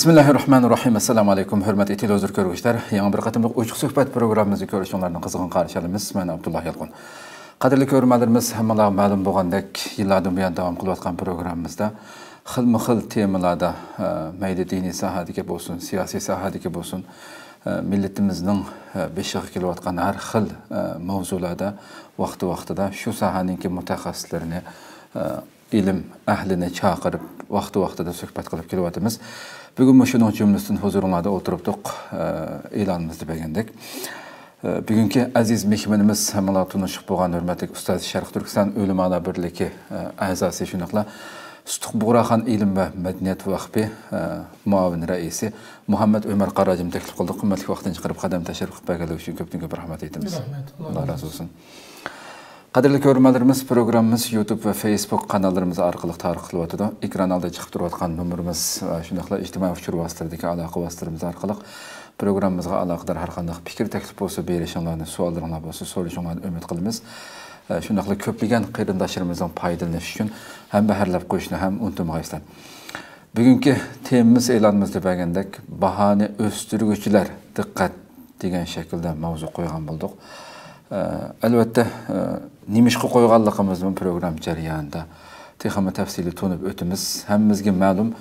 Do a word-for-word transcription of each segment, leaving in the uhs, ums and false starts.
بىسمىللاھىررەھمانىررەھىم. ئەسسالامۇ ئەلەيكۇم، ھۆرمەتلىك تېلېۋىزور كۆرگۈچىلەر. يېڭى بىر قېتىملىق ئوچۇق سۆھبەت پروگراممىمىزنى كۆرۈشۈڭلارنى قىزغىن قارشى ئالىمىز. مەن ئابدۇللا يالقۇن. قەدىرلىك كۆرۈرمەنلىرىمىز، ھەممىڭلارغا مەلۇم بولغاندەك، يىللاردىن بۇيان داۋام قىلىۋاتقان پروگراممىمىزدا خىلمۇ خىل تېمىلاردا، ئە، مەيلى دىنىي ساھەدىكى بولسۇن، سىياسىي ساھەدىكى بولسۇن، ئە، مىللىتىمىزنىڭ، ئە، بېشىغا كېلىۋاتقان ھەر خىل، ئە، ماۋزۇلاردا ۋاقتى-ۋاقتىدا شۇ ساھەنىڭكى مۇتەخەسسىسلىرىنى، ئە، ئىلىم ئەھلىنى چاقىرىپ، ۋاقتى-ۋاقتىدا سۆھبەت قىلىپ كېلىۋاتىمىز. بۈگۈنمۇ شۇنىڭ جۈملىسىدىن ھۇزۇرۇڭلاردا ئولتۇرۇپتۇق، ئە، ئېلانىمىزدا بەرگەندەك. ئە، بۈگۈنكى ئەزىز مېھمىنىمىز ھەممىڭلار تونۇشۇپ بولغان ھۆرمەتلىك ئۇستاز، شەرقىي تۈركىستان ئۆلىمالار بىرلىكى، ئە، ئەزاسى، شۇنداقلا سۇتۇق بۇغراخان ئىلىم ۋە مەدەنىيەت ۋەقپى، ئە، مۇئاۋىن رەئىسى مۇھەممەد ئۆمەر قاراجىمنى تەكلىپ قىلدۇق. قىممەتلىك ۋاقتىنى چىقىرىپ، قەدەم تەشرىپ قىلىپ بەرگەنلىكى ئۈچۈن كۆپتىن كۆپ رەھمەت ئېيتىمىز. رەھمەت. ئاللا رازى بولسۇن. قەدىرلىك كۆرۈرمەنلىرىمىز، پروگراممىمىز يۇتۇب ۋە فېيسبۇك قاناللىرىمىز ئارقىلىق تارقىتىلىۋاتىدۇ. ئېكران ئالدىدا چىقىپ تۇرۇۋاتقان نومۇرىمىز، ئە، شۇنداقلا ئىجتىمائىي ئۇچۇر ۋاسىتىلىرىدىكى ئالاقە ۋاسىتىلىرىمىز ئارقىلىق پروگراممىمىزغا ئالاقىدار ھەر قانداق پىكىر، تەكلىپ بولسا بېرىشىڭلارنى، سوئاللىرىڭلار بولسا سورىشىڭلارنى ئۈمىد قىلىمىز. ئە، شۇنداقلا كۆپلىگەن قېرىنداشلىرىمىزنىڭ پايدىلىنىشى ئۈچۈن ھەمبەھىرلەپ قويۇشنى ھەم ئۇنتۇمىغايسىلەر. بۈگۈنكى تېمىمىز ئېلانىمىزدا بەرگەندەك، باھانى ئۆستۈرگۈچىلەر دىققەت دېگەن شەكىلدە ماۋزۇ قويغان بولدۇق. ئە، ئەلۋەتتە، ئە، نېمىشقا قويغانلىقىمىزنى پروگرامما جەريانىدا تېخىمۇ تەپسىلىي تونۇپ ئۆتىمىز. ھەممىمىزگە مەلۇم،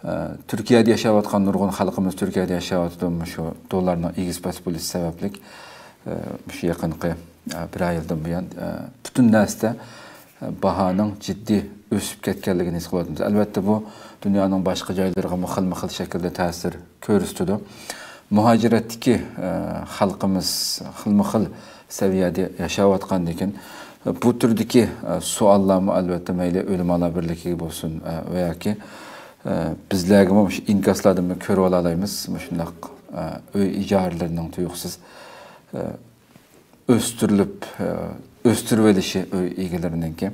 ئە، تۈركىيەدە ياشاۋاتقان نۇرغۇن خەلقىمىز تۈركىيەدە ياشاۋاتىدۇ. مۇشۇ دوللارنىڭ ئېگىز پەس بولۇشى سەۋەبلىك، ئە، مۇشۇ يېقىنقى، ئە، بىرەر يىلدىن بۇيان، ئە، پۈتۈن نەرسىدە باھانىڭ جىددىي ئۆسۈپ كەتكەنلىكىنى ھېس قىلىۋاتىمىز. ئەلۋەتتە، بۇ دۇنيانىڭ باشقا جايلىرىغىمۇ خىلمۇ خىل شەكىلدە تەسىر كۆرسىتىدۇ. مۇھاجىرەتتىكى، ئە، خەلقىمىز خىلمۇ خىل سەۋىيەدە ياشاۋاتقاندىكىن، بۇ تۈردىكى، ئە، سوئاللارمۇ، ئەلۋەتتە، مەيلى ئۆلىمالار بىرلىكىگە بولسۇن، ئە، ۋە ياكى، ئە، بىزلەرگىمۇ مۇشۇ ئىنكاسلاردىن كۆرۈۋالالايمىز. مۇشۇنداق، ئە، ئۆي ئىجارىلىرىنىڭ تۇيۇقسىز، ئە، ئۆستۈرۈلۈپ، ئۆستۈرۈۋېلىشى ئۆي ئىگىلىرىنىڭكى.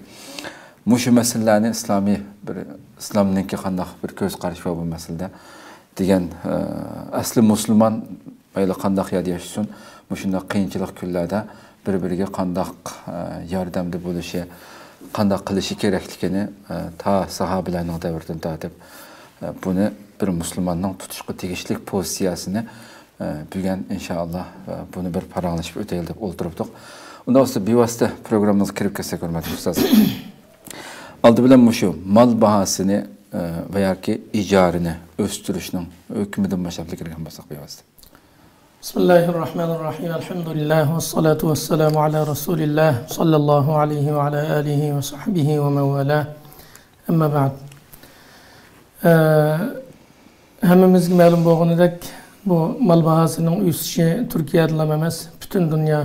مۇشۇ مەسىلىلەرنى ئىسلامىي بىر، ئىسلامنىڭكى قانداق بىر كۆز قارىشى بار بۇ مەسىلىدە دېگەن، ئەسلى مۇسۇلمان مەيلى قانداق يەردە ياشىسۇن، مۇشۇنداق قىيىنچىلىق كۈنلەردە بىر-بىرىگە قانداق ياردەمدە بولۇشى، قانداق قىلىشى كېرەكلىكىنى تا ساھابىلەرنىڭ دەۋرىدىن تارتىپ بۇنى بىر مۇسۇلماننىڭ تۇتۇشقا تېگىشلىك پوزىتسىيەسىنى ئە، بۈگۈن ئىنشائاللا، ئە، بۇنى بىر پاراڭلىشىپ ئۆتەيلى دەپ ئولتۇرۇپتۇق. ئۇنداق بولسا بىۋاسىتە پروگراممىمىزغا كىرىپ كەتسەك، ھۆرمەتلىك ئۇستاز. ئالدى بىلەن مۇشۇ مال باھاسىنى، ئە، ۋە ياكى ئىجارىنى ئۆستۈرۈشنىڭ ھۆكمىدىن باشلاپ كىرگەن بولساق بىۋاسىتە. بسم الله الرحمن الرحيم. الحمد لله والصلاة والسلام على رسول الله صلى الله عليه وعلى آله وصحبه ومن والاه. أما بعد. ئە، ھەممىمىزگە مەلۇم بولغىنىدەك، بۇ مال باھاسىنىڭ ئۆسۈشى تۈركىيەدىلا ئەمەس، پۈتۈن دۇنيا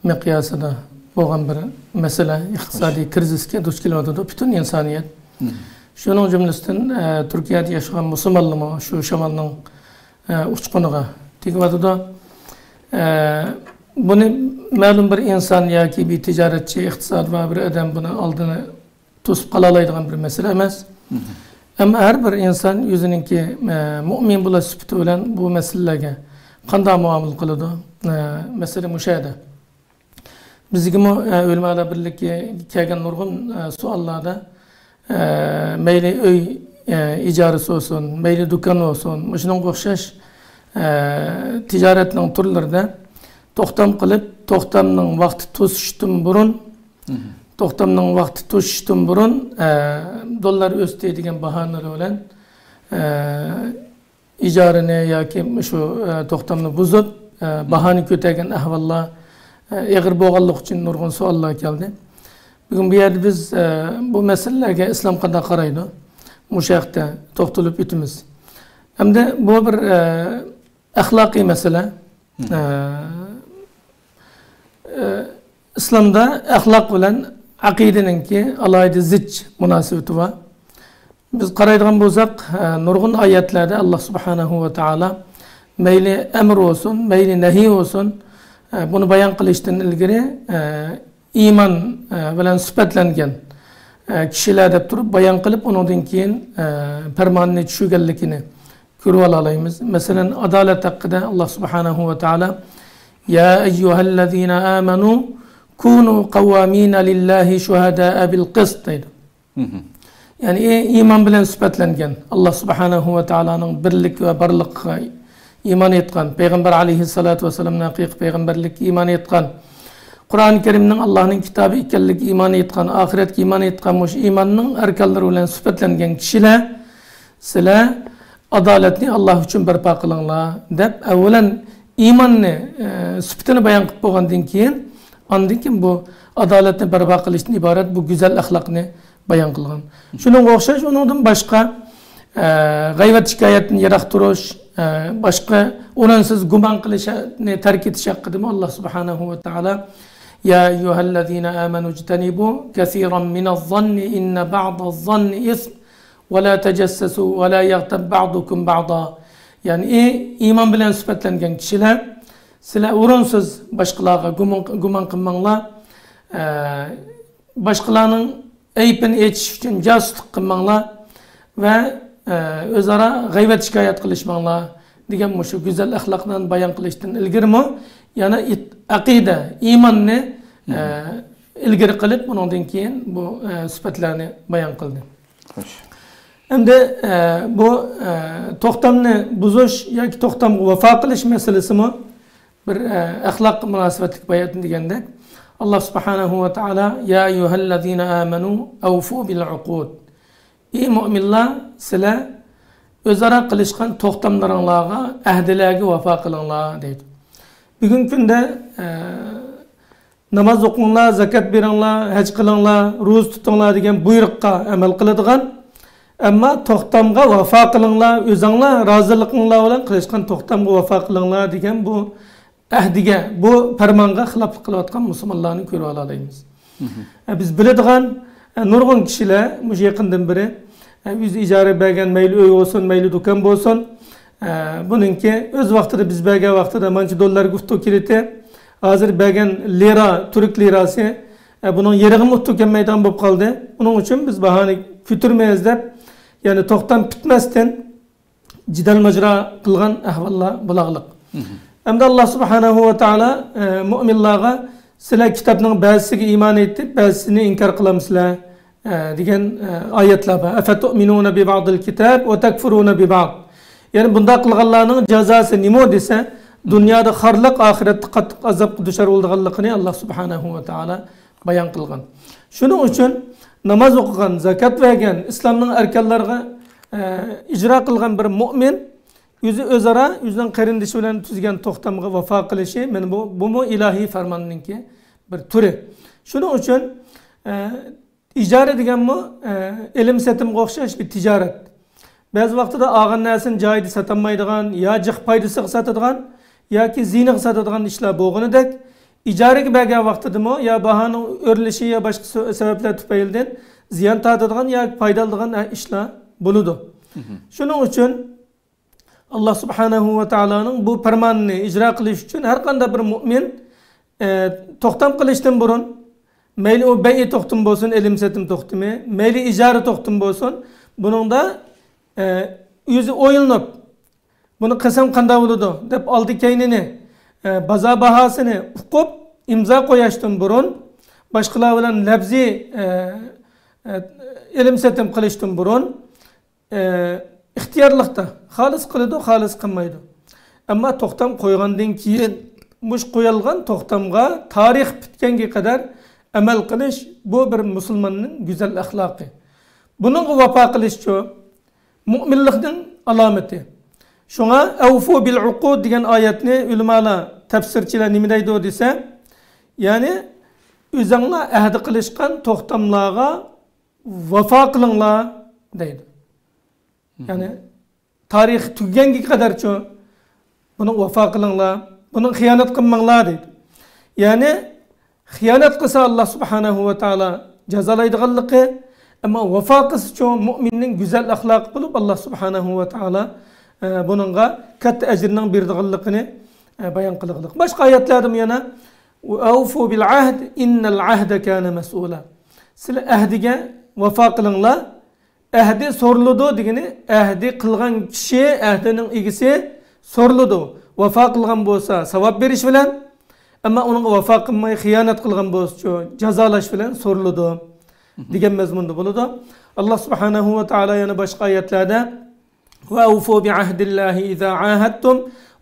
مىقياسىدا بولغان بىر مەسىلە، ئىقتىسادىي كىرىزىسكە دۇچ كېلىۋاتىدۇ پۈتۈن ئىنسانىيەت. مم. شۇنىڭ جۈملىسىدىن، ئە، تۈركىيەدە ياشىغان مۇسۇلمانلارمۇ شۇ شامالنىڭ، ئە، ئۇچقۇنىغا تېگىۋاتىدۇ. ئە، بۇنى مەلۇم بىر ئىنسان ياكى بىر تىجارەتچى، ئىقتىسادى بار بىر ئادەم بۇنى ئالدىنى توسۇپ قالالايدىغان بىر مەسىلە ئەمەس. مم. ئەمما ھەر بىر ئىنسان ئۆزىنىڭكى، ئە، مۇئمىن بولۇش سۈپىتى بىلەن بۇ مەسىلىلەرگە قانداق مۇئامىلە قىلىدۇ؟ ئە، مەسىلە مۇشۇ يەردە. بىزگىمۇ، ئە، ئۆلىمالار بىرلىكى كەلگەن نۇرغۇن، ئە، سوئاللاردا، ئە، مەيلى ئۆي، ئە، ئىجارىسى بولسۇن، مەيلى دۇكان بولسۇن، مۇشۇنىڭغا ئوخشاش، ئە، تىجارەتنىڭ تۈرلىرىدە توختام قىلىپ، توختامنىڭ ۋاقتى توشۇشتىن بۇرۇن، مم. توختامنىڭ ۋاقتى توشۇشتىن بۇرۇن، ئە، دوللار ئۆستى دېگەن باھانىلەر بىلەن، ئە، ئىجارىنى ياكى شۇ، ئە، توختامنى بۇزۇپ، ئە، باھانى كۆتەرگەن ئەھۋاللار، ئە، ئېغىر بولغانلىقى ئۈچۈن نۇرغۇن سوئاللار كەلدى. بۈگۈن بۇ يەردە بىز، ئە، بۇ مەسىلىلەرگە ئىسلام قانداق قارايدۇ؟ مۇشۇ ھەقتە توختىلىپ ئۆتىمىز. ئەمدى بۇ بىر، ئە، ئەخلاقىي مەسىلە. مم. ئە، ئە، ئىسلامدا ئەخلاق بىلەن ئەقىدىنىڭكى ئالاھىدە زىچ مۇناسىۋىتى بار. بىز قارايدىغان بولساق، ئە، نۇرغۇن ئايەتلەردە ئاللا سۇبھانەھۇ ۋە تائالا مەيلى ئەمر بولسۇن، مەيلى نەھىي بولسۇن، ئە، بۇنى بايان قىلىشتىن ئىلگىرى، ئە، ئىمان، ئە، بىلەن سۈپەتلەنگەن، ئە، كىشىلەر دەپ تۇرۇپ بايان قىلىپ، ئۇنىڭدىن كېيىن، ئە، پەرماننى چۈشۈرگەنلىكىنى كۆرۈۋالالايمىز. مەسىلەن، ئادالەت ھەققىدە ئاللا سۇبھانەھۇ ۋە تائالا، يا ئەييۇھەللەزىنە ئامەنۇ كۇنۇ قەۋۋامىنە لىللاھى شۇھەدائە بىل قىست دەيدۇ. مم. يەنى ئى-، ئىمان بىلەن سۈپەتلەنگەن، ئاللا سۇبھانەھۇ ۋە تائالانىڭ بىرلىك ۋە بارلىقىغا ئىمان ئېيتقان، پەيغەمبەر ئەلەيھىسسالاتۇ ۋەسسالامنىڭ ھەقىقىي پەيغەمبەرلىكىگە ئىمان ئېيتقان، قۇرئان كەرىمنىڭ ئاللانىڭ كىتابى ئىكەنلىكىگە ئىمان ئېيتقان، ئاخىرەتكە ئىمان ئېيتقان، مۇشۇ ئىماننىڭ ئەركانلىرى بىلەن سۈپەتلەنگەن كىشىلەر، سىلەر ئادالەتنى ئاللا ئۈچۈن بەرپا قىلىڭلار، دەپ ئەۋۋەلەن ئىماننى، ئە، سۈپىتىنى بايان قىلىپ بولغاندىن كېيىن، ئاندىن كېيىن بۇ ئادالەتنى بەرپا قىلىشتىن ئىبارەت بۇ گۈزەل ئەخلاقنى بايان قىلغان. شۇنىڭغا ئوخشاش ئۇنىڭدىن باشقا، ئە، غەيۋەت شىكايەتتىن يىراق تۇرۇش، ئە، باشقا ئورۇنسىز گۇمان قىلىشنى تەرك ئېتىش ھەققىدىمۇ ئاللا سۇبھانەھۇ ۋە تائالا، يا أيها الذين آمنوا اجتنبوا كثيرا من الظن إن بعض الظن إثم ولا تجسسوا ولا يغتب بعضكم بعضا. يەنى، ئى، ئىمان بىلەن سۈپەتلەنگەن كىشىلەر، سىلەر ئورۇنسىز باشقىلارغا گۇمان، گۇمان قىلماڭلار. ئە، باشقىلارنىڭ ئەيىبىنى ئېچىش ئۈچۈن جاسۇسلۇق قىلماڭلار ۋە، ئە، ئۆزئارا غەيۋەت شىكايەت قىلىشماڭلار دېگەن مۇشۇ گۈزەل ئەخلاقلارنى بايان قىلىشتىن ئىلگىرىمۇ يەنە ئېت-، ئەقىدە، ئىماننى، ئە، ئىلگىرى قىلىپ، ئۇنىڭدىن كېيىن بۇ، ئە، سۈپەتلەرنى بايان قىلدى. خوش. ئەمدى، ئە، بۇ، ئە، توختامنى بۇزۇش ياكى توختامغا ۋاپا قىلىش مەسىلىسىمۇ بىر، ئە، ئەخلاققا مۇناسىۋەتلىك بايان دېگەندەك، ئاللا سۇبھانەھۇ ۋە تائالا، يا أيها الذين آمنوا أوفوا بالعقود. ئى مۆمىنلەر، سىلەر ئۆزئارا قىلىشقان توختاملىرىڭلارغا، ئەھدىلەرگە ۋاپا قىلىڭلار، دەيدۇ. بۈگۈنكى كۈندە، ئە، ناماز ئوقۇڭلار، زاكات بېرىڭلار، ھەج قىلىڭلار، روزا تۇتۇڭلار دېگەن بۇيرۇققا ئەمەل قىلىدىغان، ئەمما توختامغا ۋاپا قىلىڭلار، ئۆزۈڭلار رازىلىقىڭلار بىلەن قىلىشقان توختامغا ۋاپا قىلىڭلار دېگەن بۇ ئەھدىگە، بۇ پەرمانغا خىلاپلىق قىلىۋاتقان مۇسۇلمانلارنى كۆرۈۋالالايمىز. مھم. ئە، بىز بىلىدىغان، ئە، نۇرغۇن كىشىلەر مۇشۇ يېقىندىن بېرى، ئە، ئۆزى ئىجارە بەرگەن مەيلى ئۆي بولسۇن، مەيلى دۇكان بولسۇن، ئە، بۇنىڭكى ئۆز ۋاقتىدا بىز بەرگەن ۋاقتىدا مانچە دوللارغا ئۇتتۇرۇپ كېلىتى، ھازىر بەرگەن لىرا، تۈرك لىراسى، ئە، بۇنىڭ يېرىغىمۇ ئۇتتۇرۇپ كەلمەيدىغان بولۇپ قالدى. ئۇنىڭ ئۈچۈن بىز باھانى كۆتۈرمەيمىز دەپ، يەنى توختام پۈتمەستىن جېدەل ماجىرا قىلغان ئەھۋاللار بولاغلىق. مھم. ئەمدى ئاللا سۇبھانەھۇ ۋە تائالا، ئە، مۆمىنلارغا، سىلەر كىتابنىڭ بەزىسىگە ئىمان ئېيتىپ، بەزىسىنى ئىنكار قىلامسىلەر، ئە، دېگەن، ئە، ئايەتلەر بار. أفتؤمنون ببعض الكتاب وتكفرون ببعض. يەنى بۇنداق قىلغانلارنىڭ جازاسى نېمە دېسە، دۇنيادا خارلىق، ئاخىرەتتە قاتتىق ئازابقا دۇچار بولىدىغانلىقىنى ئاللا سۇبھانەھۇ ۋە تائالا بايان قىلغان. شۇنىڭ ئۈچۈن ناماز ئوقۇغان، زاكات بەرگەن، ئىسلامنىڭ ئەركانلىرىغا، ئە، ئىجرا قىلغان بىر مۆمىن ئۆزى ئۆزئارا ئۆزىنىڭ قېرىندىشى بىلەن تۈزگەن توختامغا ۋاپا قىلىشى، مانا بۇ، بۇمۇ ئىلاھىي پەرماننىڭكى بىر تۈرى. شۇنىڭ ئۈچۈن، ئە، ئىجارە دېگەنمۇ، ئە، ئېلىم سېتىمغا ئوخشاش بىر تىجارەت. بەزى ۋاقتىدا ئالغان نەرسىنى جايىدا ساتالمايدىغان، يا جىق پايدىسىغا ساتىدىغان، ياكى زىيىنىغا ساتىدىغان ئىشلار بولغىنىدەك، ئىجارىگە بەرگەن ۋاقتىدىمۇ يا باھانىڭ ئۆرلىشى يا باشقا سۆ-، سەۋەبلەر تۈپەيلىدىن زىيان تارتىدىغان ياكى پايدا ئالىدىغان، ئە، ئىشلار بولىدۇ. مھم. شۇنىڭ ئۈچۈن ئاللا سۇبھانەھۇ ۋە تائالانىڭ بۇ پەرمانىنى ئىجرا قىلىش ئۈچۈن ھەر قانداق بىر مۆمىن، ئە، توختام قىلىشتىن بۇرۇن، مەيلى ئۇ بەيئى توختىمى بولسۇن، ئېلىم سېتىم توختىمى، مەيلى ئىجارە توختىمى بولسۇن، بۇنىڭدا، ئە، ئۆزى ئويلىنىپ، بۇنى قىلسام قانداق بولىدۇ دەپ ئالدى كەينىنى، ئە، بازار باھاسىنى ئۇقۇپ، ئىمزا قويۇشتىن بۇرۇن، باشقىلار بىلەن لەپزىي، ئە، ئە، ئېلىم سېتىم قىلىشتىن بۇرۇن، ئە، ئىختىيارلىقتا خالىس قىلىدۇ، خالىس قىلمايدۇ. ئەمما توختام قويغاندىن كېيىن، مۇشۇ قويۇلغان توختامغا تارىخ پۈتكەنگە قەدەر ئەمەل قىلىش، بۇ بىر مۇسۇلماننىڭ گۈزەل ئەخلاقى. بۇنىڭغا ۋاپا قىلىشچۇ، مۆمىنلىكنىڭ ئالامىتى. شۇڭا «ئەۋفۇ بىل ئۇقۇد» دېگەن ئايەتنى ئۆلىمالار، تەپسىرچىلەر نېمە دەيدۇ دېسە، يەنى ئۆزۈڭلار ئەھدى قىلىشقان توختاملارغا ۋاپا قىلىڭلار دەيدۇ. مھم. يەنى تارىخ تۈگىگەنگە قەدەرچۇ، بۇنىڭغا ۋاپا قىلىڭلار، بۇنىڭغا خىيانەت قىلماڭلار دەيدۇ. يەنى خىيانەت قىلسا، ئاللا سۇبھانەھۇ ۋە تائالا جازالايدىغانلىقى، ئەمما ۋاپا قىلسىچۇ، مۆمىننىڭ گۈزەل ئەخلاقى بولۇپ، ئاللا سۇبھانەھۇ ۋە تائالا، ئە، بۇنىڭغا كاتتا ئەجىرنىڭ بېرىدىغانلىقىنى، ئە، بايان قىلغانلىق. باشقا ئايەتلەردىمۇ يەنە، «ئەۋفۇ بىل ئەھد، ئىننەل ئەھدە كانە مەسئۇلا.» سىلەر ئەھدىگە ۋاپا قىلىڭلار، ئەھدى سورىلىدۇ دېگىنى، ئەھدى قىلغان كىشى، ئەھدىنىڭ ئىگىسى سورىلىدۇ. ۋاپا قىلغان بولسا ساۋاب بېرىش بىلەن، ئەمما ئۇنىڭغا ۋاپا قىلماي خىيانەت قىلغان بولسىچۇ، جازالاش بىلەن سورىلىدۇ. دېگەن مەزمۇندا بولىدۇ. ئاللا سۇبھانەھۇ ۋە تائالا يەنە باشقا ئايەتلەردە، وأوفوا بعهد الله إذا عاهدتم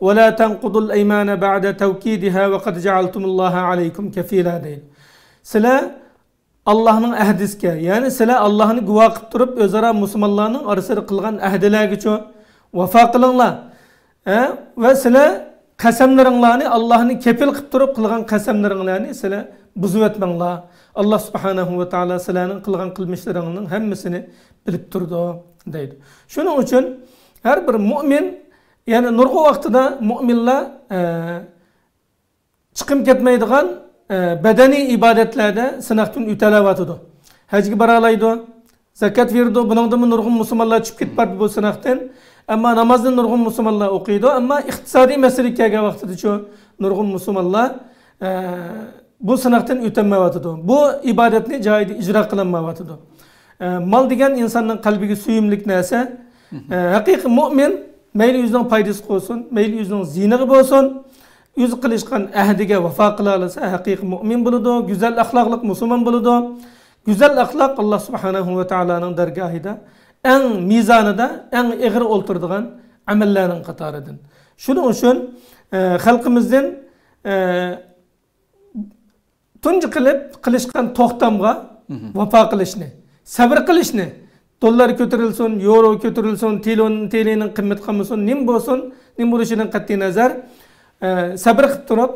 ولا تنقضوا الأيمان بعد توكيدها وقد جعلتم الله عليكم كفيلا دەيدۇ. سىلەر ئاللاھنىڭ ئەھدىسىگە، يەنى سىلەر ئاللاھنى گۇۋاھ قىلىپ تۇرۇپ، ئۆزئارا مۇسۇلمانلارنىڭ ئارىسىدا قىلغان ئەھدىلەرگىچۇ ۋاپا قىلىڭلار. ھە؟ ۋە سىلەر قەسەملىرىڭلارنى، ئاللاھنى كېپىل قىلىپ تۇرۇپ قىلغان قەسەملىرىڭلارنى سىلەر بۇزۇۋەتمەڭلار. ئاللا سۇبھانەھۇ ۋە تائالا سىلەرنىڭ قىلغان قىلمىشلىرىڭنىڭ ھەممىسىنى بىلىپ تۇرىدۇ، دەيدۇ. شۇنىڭ ئۈچۈن ھەر بىر مۇئمىن، يەنى نۇرغۇن ۋاقتىدا مۇئمىنلار، ئە، چىقىم كەتمەيدىغان، ئە، بەدەنىي ئىبادەتلەردە سىناقتىن ئۆتەلەۋاتىدۇ. ھەجگە بارالايدۇ، زاكات بېرىدۇ، بۇنىڭدىنمۇ نۇرغۇن مۇسۇلمانلار چۈشۈپ كېتىپ بارىدۇ بۇ سىناقتىن. ئەمما نامازنى نۇرغۇن مۇسۇلمانلار ئوقۇيدۇ، ئەمما ئىقتىسادىي مەسىلىگە كەلگەن ۋاقتىدىچۇ نۇرغۇن مۇسۇلمانلار، ئە، بۇ سىناقتىن ئۆتەلمەيۋاتىدۇ. بۇ ئىبادەتنى جايىدا ئىجرا قىلالمايۋاتىدۇ. ئە، مال دېگەن ئىنساننىڭ قەلبىگە سۆيۈملۈك نەرسە. ئە، ھەقىقىي مۇئمىن مەيلى ئۆزىنىڭ پايدىسىغا بولسۇن، مەيلى ئۆزىنىڭ زىيىنىغا بولسۇن، ئۆزى قىلىشقان ئەھدىگە ۋاپا قىلالىسا، ھەقىقىي مۇئمىن بولىدۇ، گۈزەل ئەخلاقلىق مۇسۇلمان بولىدۇ. گۈزەل ئەخلاق ئاللا سۇبھانەھۇ ۋە تائالانىڭ دەرگاھىدا ئەڭ مىزانىدا ئەڭ ئېغىر ئولتۇرىدىغان ئەمەللەرنىڭ قاتارىدىن. شۇنىڭ ئۈچۈن، ئە، خەلقىمىزدىن، ئە، تۇنجى قىلىپ قىلىشقان توختامغا ۋاپا قىلىشنى، سەۋر قىلىشنى، دوللار كۆتۈرۈلسۇن، يورو كۆتۈرۈلسۇن، تىلون-، تىلىنىڭ قىممىتى قالمىسۇن، نېمە بولسۇن، نېمە بولۇشىدىن قەتئىي نەزەر، ئە، سەۋر قىلىپ تۇرۇپ،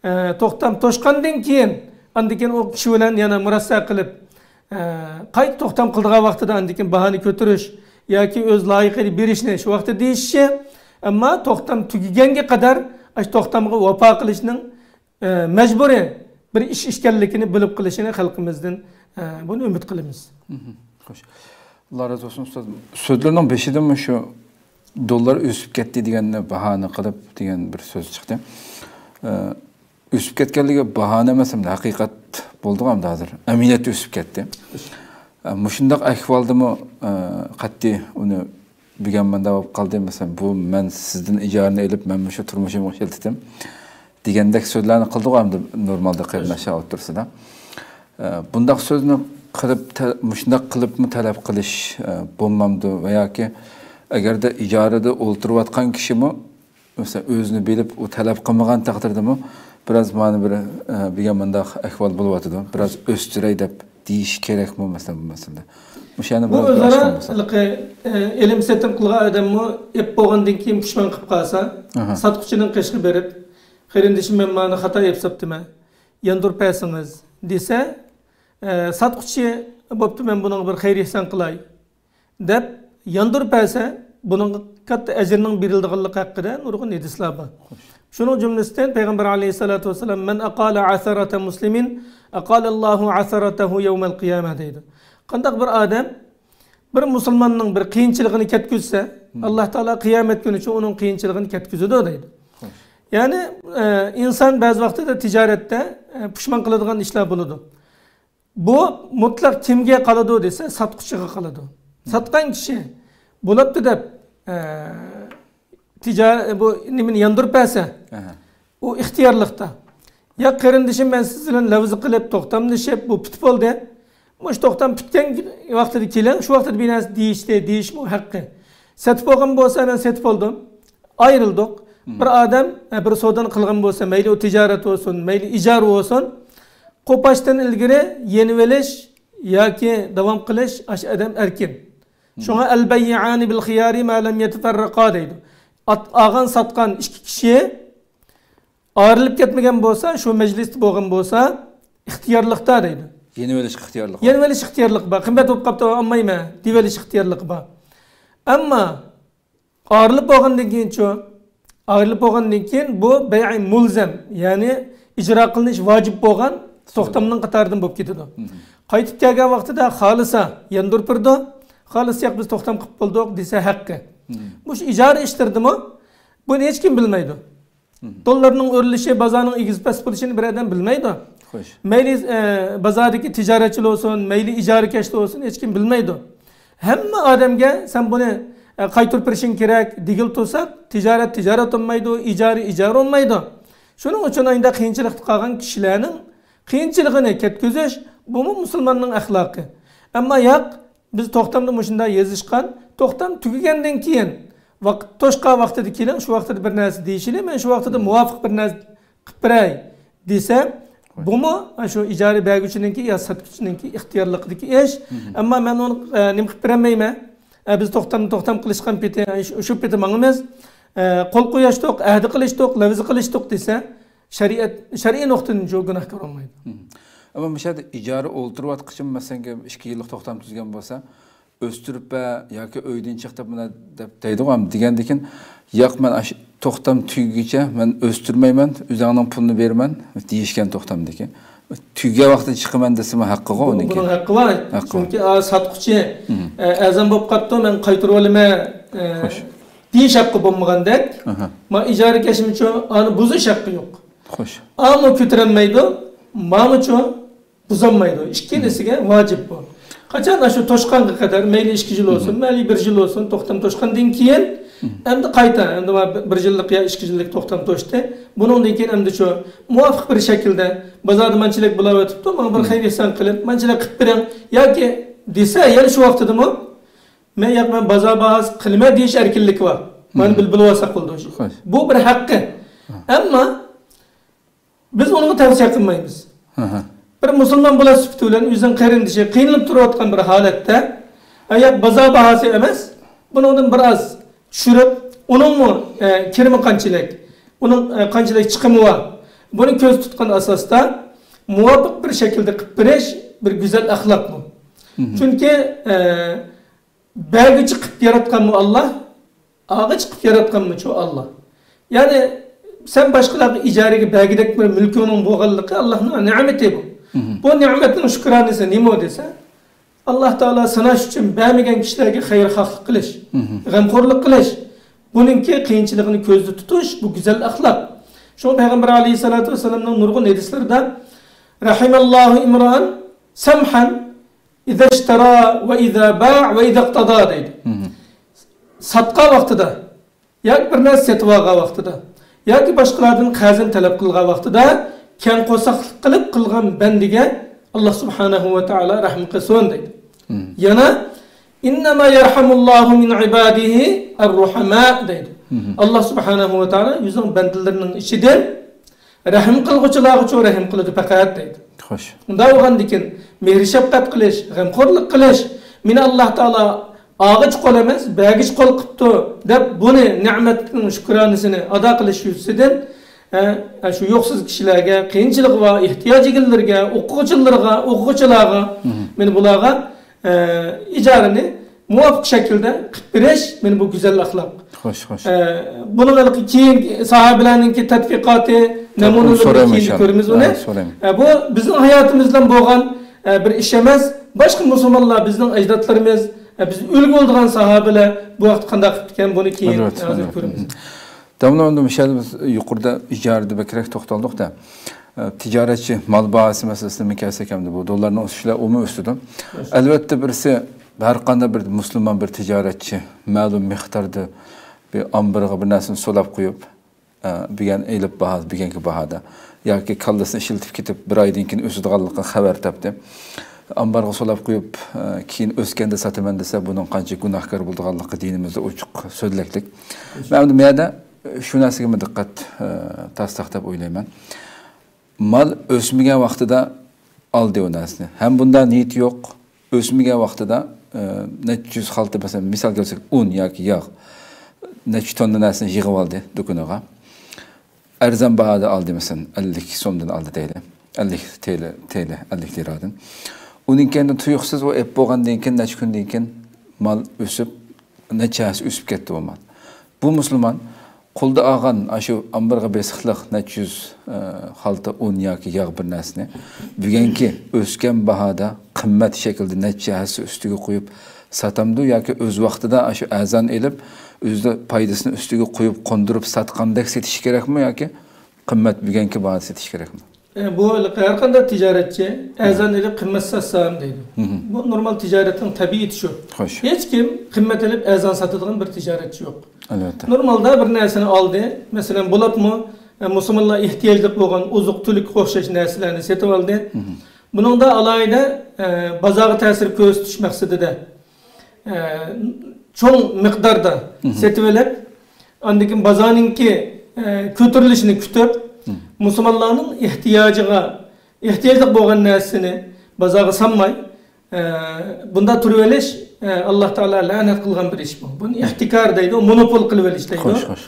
ئە، توختام توشقاندىن كېيىن، ئاندىن كېيىن ئۇ كىشى بىلەن يەنە مۇرەسسە قىلىپ، ئە، قايتا توختام قىلىدىغان ۋاقتىدا ئاندىن كېيىن باھانى كۆتۈرۈش ياكى ئۆز لايىقىنى بېرىشنى شۇ ۋاقىتتا دېيىشىشى، ئەمما توختام تۈگىگەنگە قەدەر ئاشۇ توختامغا ۋاپا قىلىشنىڭ ئە، مەجبۇرىي بىر ئىش ئىكەنلىكىنى بىلىپ قېلىشىنى خەلقىمىزدىن، ئە، بۇنى ئۈمىد قىلىمىز. مهم. خوش. ئاللا رازى بولسۇن، ئۇستاز. سۆزلىرىنىڭ بېشىدا مۇشۇ دوللار ئۆسۈپ كەتتى دېگەننى باھانە قىلىپ دېگەن بىر سۆز چىقتى. ئە، ئۆسۈپ كەتكەنلىكى باھانە ئەمەس، ئەمدى ھەقىقەت بولدىغۇ ئەمدى ھازىر. ئەمەلىيەتتە ئۆسۈپ كەتتى. ئە، مۇشۇنداق ئەھۋالدىمۇ، ئە، قەتئىي ئۇنى بۈگۈن مۇنداق بولۇپ قالدى، مەسىلەن، بۇ مەن سىزدىن ئىجارىنى ئېلىپ، مەن مۇشۇ تۇرمۇشۇمغا ئىشلىتىم دېگەندەك سۆزلەرنى قىلدىغۇ ئەمدى نورمالدا قېرىنداشلار ئوتتۇرىسىدا. ئە، بۇنداق سۆزنى قىلىپ، تە-، مۇشۇنداق قىلىپمۇ تەلەپ قىلىش، ئە، بولمامدۇ؟ ۋە ياكى ئەگەردە ئىجارىدە ئولتۇرۇۋاتقان كىشىمۇ، مەسىلەن، ئۆزىنى بىلىپ، ئۇ تەلەپ قىلمىغان تەقدىردىمۇ، بىراز مانا بىر، ئە، بۈگۈن مۇنداق ئەھۋال بولۇۋاتىدۇ، بىراز ئۆستۈرەي دەپ دېيىش كېرەكمۇ، مەسىلەن، بۇ مەسىلىدە؟ مۇشۇ يەنە بۇ بىراز ئۆزئارا ئاشۇنداق بولسا. ھېلىقى، ئە، ئېلىم سېتىم قىلغان ئادەممۇ ئېپ بولغاندىن كېيىن پۇشمان قىلىپ قالسا، ئاھا. ساتقۇچىنىڭ قېشىغا بېرىپ، «قېرىندىشىم، مەن مانا خاتا ئېپ ساپتىمەن، ياندۇرۇپ بەرسىڭىز» دېسە، ئە، ساتقۇچى، «بوپتۇ، مەن بۇنىڭغا بىر خەير-ئېھسان قىلاي» دەپ ياندۇرۇپ بەرسە، بۇنىڭغا كاتتا ئەجىرنىڭ بېرىلىدىغانلىقى ھەققىدە نۇرغۇن ھەدىسلەر بار. شۇنىڭ جۈملىسىدىن پەيغەمبەر ئەلەيھىسسالاتۇ ۋەسسالام، «مەن ئاقالە ئەسەرەتە مۇسلىمىن، ئاقالەللاھۇ ئەسەرەتەھۇ يەۋمەل قىيامە» دەيدۇ. قانداق بىر ئادەم بىر مۇسۇلماننىڭ بىر قىيىنچىلىقىنى كەتكۈزسە، مم. ئاللا تائالا قىيامەت كۈنىچە ئۇنىڭ قىيىنچىلىقىنى كەتكۈزىدۇ دەيدۇ. خوش. يەنى، ئە، ئىنسان بەزى ۋاقتىدا تىجارەتتە، ئە، پۇشمان قىلىدىغان ئىشلار بولىدۇ. بۇ مۇتلەق كىمگە قالىدۇ دېسە، ساتقۇچىغا قالىدۇ. ساتقان كىشى بولۇپتۇ دەپ، ئە، تىجار-، بۇ نېمىنى ياندۇرۇپ بەرسە، ئەھە. ئۇ ئىختىيارلىقتا. يا قېرىندىشىم، مەن سىز بىلەن لەۋزى قىلىپ، توختاملىشىپ، بۇ پۈتۈپ بولدى. مۇشۇ توختام پۈتكەن ۋاقتىدا كېلىڭ، شۇ ۋاقتىدا بىر نەرسە دېيىشتى، دېيىشمۇ ھەققى. سېتىپ بولغان بولسا، مەن سېتىپ بولدۇم. ئايرىلدۇق. مم. بىر ئادەم، ئە، بىر سودانى قىلغان بولسا، مەيلى ئۇ تىجارەت بولسۇن، مەيلى ئىجارە بولسۇن، قوپاشتىن ئىلگىرى يېنىۋېلىش ياكى داۋام قىلىش ئاشۇ ئادەم ئەركىن. مم. شۇڭا «ئەل بەييىئانى بىل خىيارى ما لەم يەتەفەررەقا» دەيدۇ. ئات-، ئالغان ساتقان ئىككى كىشى ئايرىلىپ كەتمىگەن بولسا، شۇ مەجلىستە بولغان بولسا، ئىختىيارلىقتا دەيدۇ. يېنىۋېلىش ئىختىيارلىقى بار. يېنىۋېلىش ئىختىيارلىقى بار. قىممەت بولۇپ قاپتۇ، ئالمايمەن دېيىۋېلىش ئىختىيارلىقى بار. ئەمما ئايرىلىپ بولغاندىن كېيىنچۇ؟ ئايرىلىپ بولغاندىن كېيىن بۇ بەيئى مۇلزەم، يەنى ئىجرا قىلىنىش ۋاجىپ بولغان توختامنىڭ قاتارىدىن بولۇپ كېتىدۇ. مم. قايتىپ كەلگەن ۋاقتىدا خالىسا ياندۇرۇپ بېرىدۇ. خالىسا ياق، بىز توختام قىلىپ بولدۇق دېسە ھەققى. مم. مۇشۇ ئىجارە ئىشلىرىدىمۇ بۇنى ھېچكىم بىلمەيدۇ. مم. دوللارنىڭ ئۆرلىشى، بازارنىڭ ئېگىز پەس بولۇشىنى بىر ئادەم بىلمەيدۇ. خوش. مەيلى، ئە، بازاردىكى تىجارەتچىلەر بولسۇن، مەيلى ئىجارىكەشلەر بولسۇن، ھېچكىم بىلمەيدۇ. ھەممە ئادەمگە سەن بۇنى، ئە، قايتۇرۇپ بېرىشىڭ كېرەك دېگىلى تۇرساق، تىجارەت تىجارەت بولمايدۇ، ئىجارە ئىجارە بولمايدۇ. شۇنىڭ ئۈچۈن ئاينىدا قىيىنچىلىقتا قالغان كىشىلەرنىڭ قىيىنچىلىقىنى كەتكۈزۈش، بۇمۇ مۇسۇلماننىڭ ئەخلاقى. ئەمما ياق، بىز توختامدا مۇشۇنداق يېزىشقان، توختام تۈگىگەندىن كېيىن، ۋاقىت توشقان ۋاقتىدا كېلىڭ، شۇ ۋاقتىدا بىر نەرسە دېيىشىلى، مەن شۇ ۋاقتىدا مۇۋاپىق بىر نەرسە قىلىپ بېرەي دېسە، بۇمۇ شۇ ئىجارە بەرگۈچىنىڭكى يا ساتقۇچىنىڭكى ئىختىيارلىقىدىكى ئىش. ئەمما مەن ئۇنى، ئە، نېمە قىلىپ بېرەلمەيمەن؟ ئە، بىز توختام، توختام قىلىشقان پېتى، ئە، شۇ، شۇ پېتى ماڭىمىز. ئە، قول قويۇشتۇق، ئەھدى قىلىشتۇق، لەۋز قىلىشتۇق دېسە، شەرىئەت، شەرئىي نۇقتىدىن شۇ گۇناھكار بولمايدۇ. ئەمما مۇشۇ يەردە ئىجارە ئولتۇرۇۋاتقۇچىمۇ، مەسىلەن، ئىككى يىللىق توختام تۈزگەن بولسا، ئۆستۈرۈپ بەر ياكى ئۆيدىن چىق دەپ مانا دەپ دەيدىغۇ، ئەمدى دېگەندىكىن، ياق، مەن ئاشۇ توختام تۈگىگىچە مەن ئۆستۈرمەيمەن، ئۆزۈڭنىڭ پۇلىنى بېرىمەن دېيىشكەن توختامدىكى. تۈگىگەن ۋاقتىدا چىقىمەن دېسىمۇ ھەققىغۇ ئۇنىڭكى. بۇنىڭ ھەققى بار. ھەققى بار. چۈنكى، ئا، ساتقۇچى، ئە، ئەرزان بولۇپ قاپتۇ، مەن قايتۇرۇۋالىمەن، ئە، دېيىش ھەققى بولمىغاندەك، ما ئىجارىكەشمۇچۇ ئانى بۇزۇش ھەققى يوق. خوش. ئامۇ كۆتۈرەلمەيدۇ، مامۇچۇ بۇزالمايدۇ. ئىككىلىسىگە ۋاجىپ بۇ. قاچان ئاشۇ توشقانغا قەدەر، مەيلى ئىككى يىل بولسۇن، مەيلى بىر يىل بولسۇن، توختام توشقاندىن كېيىن، ئەمدى قايتا، ئەمدى ما بىر يىللىق يا ئىككى يىللىق توختام توشتى. بۇنىڭدىن كېيىن ئەمدى شۇ مۇۋاپىق بىر شەكىلدە، بازاردا مانچىلىك بولاۋېتىپتۇ، ماڭا بىر خەير ئېھسان قىلىپ، مانچىلىك قىلىپ بېرىڭ ياكى دېسە، يەنە شۇ ۋاقتىدىمۇ، مەن ياق، مەن بازار باھاسى قىلىمەن دېيىش ئەركىنلىكى بار. مانا بىل-، بىلىۋالساق بولىدۇ. خوش. بۇ بىر ھەققى. ئەمما بىز ئۇنىڭغا تەۋسىيە قىلمايمىز. بىر مۇسۇلمان بالا سۈپىتى بىلەن ئۆزىنىڭ قېرىندىشى قىينىلىپ تۇرۇۋاتقان بىر ھالەتتە، ئە، ياق، بازار باھاسى ئەمەس، بۇنىڭدىن بىر ئاز چۈشۈرۈپ، ئۇنىڭمۇ، ئە، كىرىمى قانچىلىك، ئۇنىڭ، ئە، قانچىلىك چىقىمى بار، بۇنى كۆزدە تۇتقان ئاساستا مۇۋاپىق بىر شەكىلدە قىلىپ بېرىش بىر گۈزەل ئەخلاق بۇ. چۈنكى، ئە، بەرگۈچى قىلىپ ياراتقانمۇ ئاللا، ئالغۇچى قىلىپ ياراتقانمۇچۇ ئاللا. يەنى سەن باشقىلارغا ئىجارىگە بەرگۈدەك بىر مۈلكۈڭنىڭ بولغانلىقى ئاللانىڭ نېمىتى بۇ. بۇ نېمەتنىڭ شۈكرانىسى نېمە دېسە، ئاللا تائالا ساناش ئۈچۈن بەرمىگەن كىشىلەرگە خەيرخاھلىق قىلىش، غەمخورلۇق قىلىش، بۇنىڭكى قىيىنچىلىقىنى كۆزدە تۇتۇش، بۇ گۈزەل ئەخلاق. شۇڭا پەيغەمبەر ئەلەيھىسسالاتۇ ۋەسسالامنىڭ نۇرغۇن ھەدىسلىرىدە، رەھىمەللاھۇ ئىمرائەن سەمھەن ئىزەشتەرا ۋە ئىزا باع ۋە ئىزەقتەدا دەيدۇ. ساتقان ۋاقتىدا ياكى بىر نەرسە سېتىۋالغان ۋاقتىدا ياكى باشقىلاردىن قەرزنى تەلەپ قىلغان ۋاقتىدا كەڭ قورساقلىق قىلىپ قىلغان بەندىگە ئاللا سۇبھانەھۇ ۋە تائالا رەھىم قىلسۇن دەيدۇ. يەنە، ئىننەما يەرھەمۇللاھۇ مىن ئىبادىھى ئەررۇھەمە دەيدۇ. ئاللا سۇبھانەھۇ ۋە تائالا ئۆزىنىڭ بەندىلىرىنىڭ ئىچىدىن رەھىم قىلغۇچىلارغىچۇ رەھىم قىلىدۇ پەقەت دەيدۇ. خوش. ئۇنداق بولغاندىكىن، مېھرى شەپقەت قىلىش، غەمخورلۇق قىلىش، مېنى ئاللا تائالا ئالغۇچى قول ئەمەس، بەرگۈچى قول قىپتۇ دەپ، بۇنى نېمەتنىڭ شۈكرانىسىنى ئادا قىلىش يۈزىسىدىن، ئە، ئە، شۇ يوقسۇز كىشىلەرگە، قىيىنچىلىقى بار، ئېھتىياجىگىلىرىگە، ئوقۇغۇچىلىرىغا، ئوقۇغۇچىلارغا، مېنى بۇلارغا ئە، ئىجارىنى مۇۋاپىق شەكىلدە قىلىپ بېرىش، مانا بۇ گۈزەل ئەخلاق. خوش، خوش. ئە، بۇنىڭ ھېلىقى كېيىنكى ساھابىلەرنىڭكى تەتقىقاتى، نەمۇنىلىرىنى كېيىن كۆرىمىز ئۇنى. ئە، بۇ بىزنىڭ ھاياتىمىز بىلەن بولغان، ئە، بىر ئىش ئەمەس. باشقا مۇسۇلمانلار، بىزنىڭ ئەجدادلىرىمىز، ئە، بىز ئۈلگە بولىدىغان ساھابىلەر بۇ ۋاقىتتا قانداق قىپتىكەن، بۇنى كېيىن ھازىر كۆرىمىز. داۋاملىق ئەمدى مۇشۇ يەردە بىز يۇقىرىدا ئىجارىدە بەكرەك توختالدۇق-دە. ئە، تىجارەتچى مال باھاسى مەسىلىسىدىن كەلسەك ئەمدى بۇ دوللارنىڭ ئۆسۈشى بىلەن ئۇمۇ ئۆسىدۇ. ئەلۋەتتە بىرسى، ھەر قانداق بىر مۇسۇلمان بىر تىجارەتچى مەلۇم مىقداردا بىر ئامبىرىغا بىر نەرسىنى سولاپ قويۇپ، ئە، بۈگۈن ئېلىپ باھا، بۈگۈنكى باھادا ياكى كاللىسىنى ئىشلىتىپ كېتىپ بىر ئايدىن كېيىن ئۆسىدىغانلىقىنى خەۋەر تاپتى. ئامبارغا سولاپ قويۇپ، ئە، كېيىن ئۆسكەندە ساتىمەن دېسە، بۇنىڭ قانچە گۇناھكار بولىدىغانلىقى دىنىمىزدا ئوچۇق سۆزلەكلىك. مەن ئەمدى بۇ يەردە شۇ نەرسىگە دىققەت، ئە، تارتساق دەپ ئويلايمەن. مال ئۆسمىگەن ۋاقتىدا ئالدى ئۇ نەرسىنى. ھەم بۇنداق نىيىتى يوق. ئۆسمىگەن ۋاقتىدا، ئە، نەچچە يۈز خالتا، مەسىلەن، مىسال كەلسەك، ئۇن ياكى ياغ، نەچچە توننا نەرسىنى يىغىۋالدى دۇكىنىغا. ئەرزان باھادا ئالدى، مەسىلەن، ئەللىك سومدىن ئالدى دەيلى. ئەللىك تىيىن، تىيىن، ئەللىك لىرادىن. ئۇنىڭ كەينىدىن تۇيۇقسىز ئۇ ئېپ بولغاندىن كېيىن، نەچچە كۈندىن كېيىن مال ئۆسۈپ، نەچچە ھەسسە ئۆسۈپ كەتتى بۇ مال. بۇ مۇسۇلمان قولىدا ئالغان ئاشۇ ئامبىرىغا بېسىقلىق نەچچە يۈز، ئە، خالتا ئۇن ياكى ياغ بىر نەرسىنى بۈگۈنكى ئۆسكەن باھادا قىممەت شەكلىدە نەچچە ھەسسە ئۈستىگە قويۇپ ساتامدۇ ياكى ئۆز ۋاقتىدا ئاشۇ ئەرزان ئېلىپ، ئۆزىدە پايدىسىنى ئۈستىگە قويۇپ قوندۇرۇپ ساتقاندەك سېتىش كېرەكمۇ ياكى قىممەت بۈگۈنكى باھادا سېتىش كېرەكمۇ؟ ئە، بۇ ھېلىقى ھەر قانداق تىجارەتچى ئەرزان ئېلىپ قىممەت ساتسام دەيدۇ. بۇ نورمال تىجارەتنىڭ تەبىئىتى شۇ. خوش. ھېچكىم قىممەت ئېلىپ ئەرزان ساتىدىغان بىر تىجارەتچى يوق. ئەلۋەتتە. نورمالدا بىر نەرسىنى ئالدى، مەسىلەن، بولاتمۇ، ئە، مۇسۇلمانلار ئېھتىياجلىق بولغان ئوزۇق-تۈلۈككە ئوخشاش نەرسىلەرنى سېتىۋالدى. مم. بۇنىڭدا ئالاھىدە، ئە، بازارغا تەسىر كۆرسىتىش مەقسىتىدە، ئە، چوڭ مىقداردا مم. سېتىۋېلىپ، ئاندىن كېيىن بازارنىڭكى، ئە، كۆتۈرۈلۈشىنى كۈتۈپ، مم. مۇسۇلمانلارنىڭ ئېھتىياجىغا، ئېھتىياجلىق بولغان نەرسىنى بازارغا سالماي، ئە، بۇنداق تۇرۇۋېلىش، ئە، ئاللا تائالا لەنەت قىلغان بىر ئىش بۇ. بۇنى ئىھتىكار دەيدۇ، مونوپول قىلىۋېلىش دەيدۇ. خوش، خوش.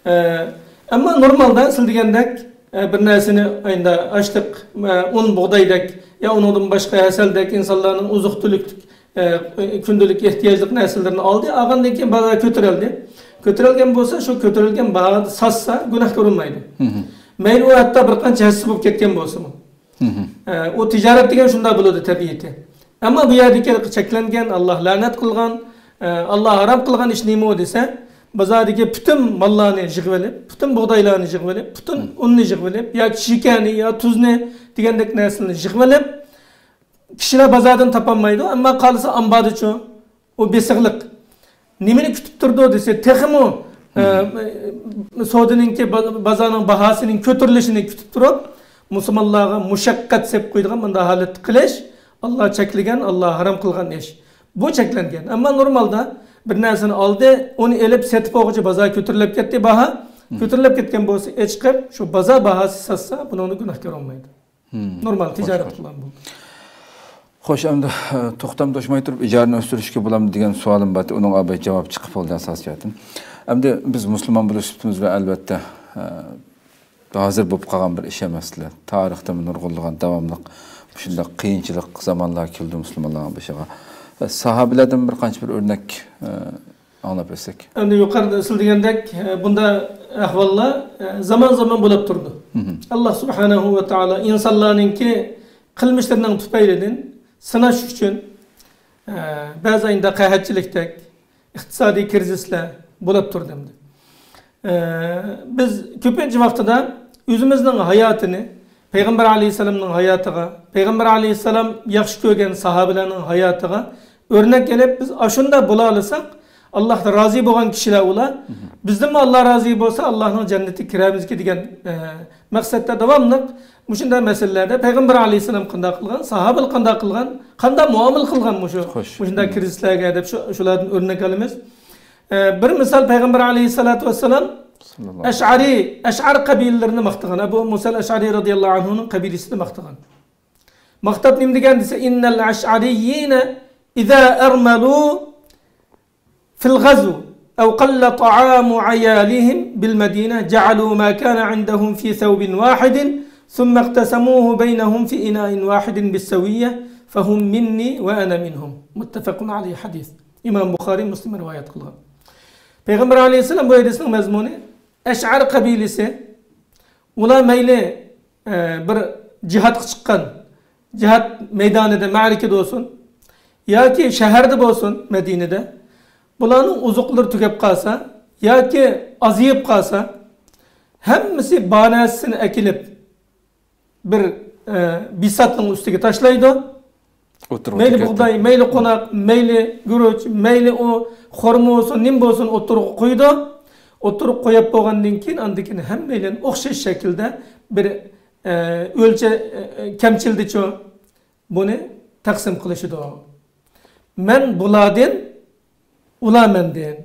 ئە، ئەمما نورمالدا سىز دېگەندەك، ئە، بىر نەرسىنى ئەمدى ئاشلىق، ئە، ئۇن، بۇغدايدەك يا ئۇنىڭدىن باشقا ھەسەلدەك ئىنسانلارنىڭ ئوزۇق-تۈلۈك، ئە، كۈندىلىك ئېھتىياجلىق نەرسىلىرىنى ئالدى، ئالغاندىن كېيىن بازار كۆتۈرۈلدى. كۆتۈرۈلگەن بولسا، شۇ كۆتۈرۈلگەن باھادا ساتسا گۇناھكار بولمايدۇ. مەيلى ئۇ ھەتتا بىر قانچە ھەسسە بولۇپ كەتكەن بولسىمۇ. ئە، ئۇ تىجارەت دېگەن شۇنداق بولىدۇ تەبىئىتى. ئەمما بۇ يەردىكى چەكلەنگەن، ئاللا لەنەت قىلغان، ئە، ئاللا ھارام قىلغان ئىش نېمە دېسە، بازاردىكى پۈتۈن ماللارنى يىغىۋېلىپ، پۈتۈن بۇغدايلارنى يىغىۋېلىپ، پۈتۈن ئۇننى يىغىۋېلىپ، ياكى شېكەرنى يا تۇزنى دېگەندەك نەرسىلەرنى يىغىۋېلىپ، كىشىلەر بازاردىن تاپالمايدۇ، ئەمما قالسا ئامباردىچۇ، ئۇ بېسىقلىق. نېمىنى كۈتۈپ تۇرىدۇ دېسە، تېخىمۇ، ئە، سودىنىڭكى، با-، بازارنىڭ باھاسىنىڭ كۆتۈرۈلۈشىنى كۈتۈپ تۇرۇپ، مۇسۇلمانلارغا مۇشەققەت سېلىپ قويىدىغان مۇنداق ھالەتتە قىلىش، ئاللا چەكلىگەن، ئاللا ھارام قىلغان ئىش. بۇ چەكلەنگەن. ئەمما نورمالدا بىر نەرسىنى ئالدى، ئۇنى ئېلىپ سېتىپ بولغۇچە بازار كۆتۈرۈلۈپ كەتتى، باھا. كۆتۈرۈلۈپ كەتكەن بولسا، ئېچىقىپ، شۇ بازار باھاسى ساتسا، بۇنىڭدا گۇناھكار بولمايدۇ. نورمال تىجارەت قىلغان بولدى. خوش، ئەمدى، ئە، توختام توشماي تۇرۇپ ئىجارىنى ئۆستۈرۈشكە بولامدۇ دېگەن سوئالىم بار. ئۇنىڭغا بىر جاۋاب چىقىپ بولدى ئاساسىي جەھەتتىن. ئەمدى بىز مۇسۇلمان بولۇش سۈپىتىمىز بىلەن ئەلۋەتتە، ئە، ھازىر بولۇپ قالغان بىر ئىش ئەمەسلا. تارىختىن نۇرغۇنلىغان داۋاملىق مۇشۇنداق قىيىنچىلىق زامانلار كەلدى مۇسۇلمانلارنىڭ بېشىغا. ئە، ساھابىلەردىن بىر قانچە بىر ئۆرنەك، ئە، ئاڭلاپ ئۆتسەك. ئەمدى يۇقىرىدا سىز دېگەندەك، ئە، بۇنداق ئەھۋاللار، ئە، زامان-زامان بولۇپ تۇرىدۇ. ئاللا سۇبھانەھۇ ۋە تائالا ئىنسانلارنىڭكى قىلمىشلىرىنىڭ تۈپەيلىدىن سىناش ئۈچۈن، ئە، بەزى ئاينىدا قەھەتچىلىكتەك، ئىقتىسادىي كىرىزىسلەر بولۇپ تۇرىدۇ ئەمدى. ئە، بىز كۆپىنچە ۋاقتىدا ئۆزىمىزنىڭ ھاياتىنى پەيغەمبەر ئەلەيھىسسالامنىڭ ھاياتىغا، پەيغەمبەر ئەلەيھىسسالام ياخشى كۆرگەن ساھابىلەرنىڭ ھاياتىغا ئۆرنەك ئېلىپ، بىز ئاشۇنداق بولالىساق، ئاللا رازى بولغان كىشىلەر ئۇلار. بىزدىنمۇ ئاللا رازى بولسا، ئاللانىڭ جەننىتىگە كىرەرمىزكى دېگەن، ئە، مەقسەتتە داۋاملىق مۇشۇنداق مەسىلىلەردە پەيغەمبەر ئەلەيھىسسالام قانداق قىلغان، ساھابىلەر قانداق قىلغان، قانداق مۇئامىلە قىلغان مۇشۇ، خوش. مۇشۇنداق كىرىزىسلەرگە دەپ شۇ، شۇلاردىن ئۆرنەك ئالىمىز. ئە، بىر مىسال، پەيغەمبەر ئەلەيھىسسالاتۇ ۋەسسالام ئەشئەرى، ئەشئەر قەبىلىلىرىنى ماختىغان. ئەبۇ مۇسەل ئەشئەرى رازىياللاھۇ ئەنھۇنىڭ قەبىلىسىنى ماختىغان. ماختاپ نېمە دېگەن دېسە، إن الأشعريين إذا أرملوا في الغزو أو قل طعام عيالهم بالمدينة جعلوا ما كان عندهم في ثوب واحد ثم اقتسموه بينهم في إناء واحد بالسوية فهم مني وأنا منهم. متفق عليه، ھەدىس. ئىمام بۇخارى، مۇسلىم رىۋايەت قىلغان. پەيغەمبەر ئەلەيھىسسالام بۇ ھەدىسنىڭ مەزمۇنى، ئەشئەر قەبىلىسى، ئۇلار مەيلى، ئە، بىر جىھادقا چىققان، جىھاد مەيدانىدا، مەرىكىدە بولسۇن ياكى شەھەردە بولسۇن، مەدىنىدە، بۇلارنىڭ ئوزۇقلىرى تۈگەپ قالسا ياكى ئازىيىپ قالسا، ھەممىسى بار نەرسىسىنى ئەكېلىپ، بىر، ئە، بىساتنىڭ ئۈستىگە تاشلايدۇ. مەيلى بۇغداي، مەيلى قوناق، مەيلى گۈرۈچ، مەيلى ئۇ خورما بولسۇن، نېمە بولسۇن، ئوتتۇرىغا قويىدۇ. ئوتتۇرىغا قويۇپ بولغاندىن كېيىن، ئاندىن كېيىن ھەممەيلەن ئوخشاش شەكىلدە بىر، ئە، ئۆلچە، ئە، كەمچىلدىچۇ بۇنى تەقسىم قىلىشىدۇ. مەن بۇلاردىن، ئۇلار مەندىن.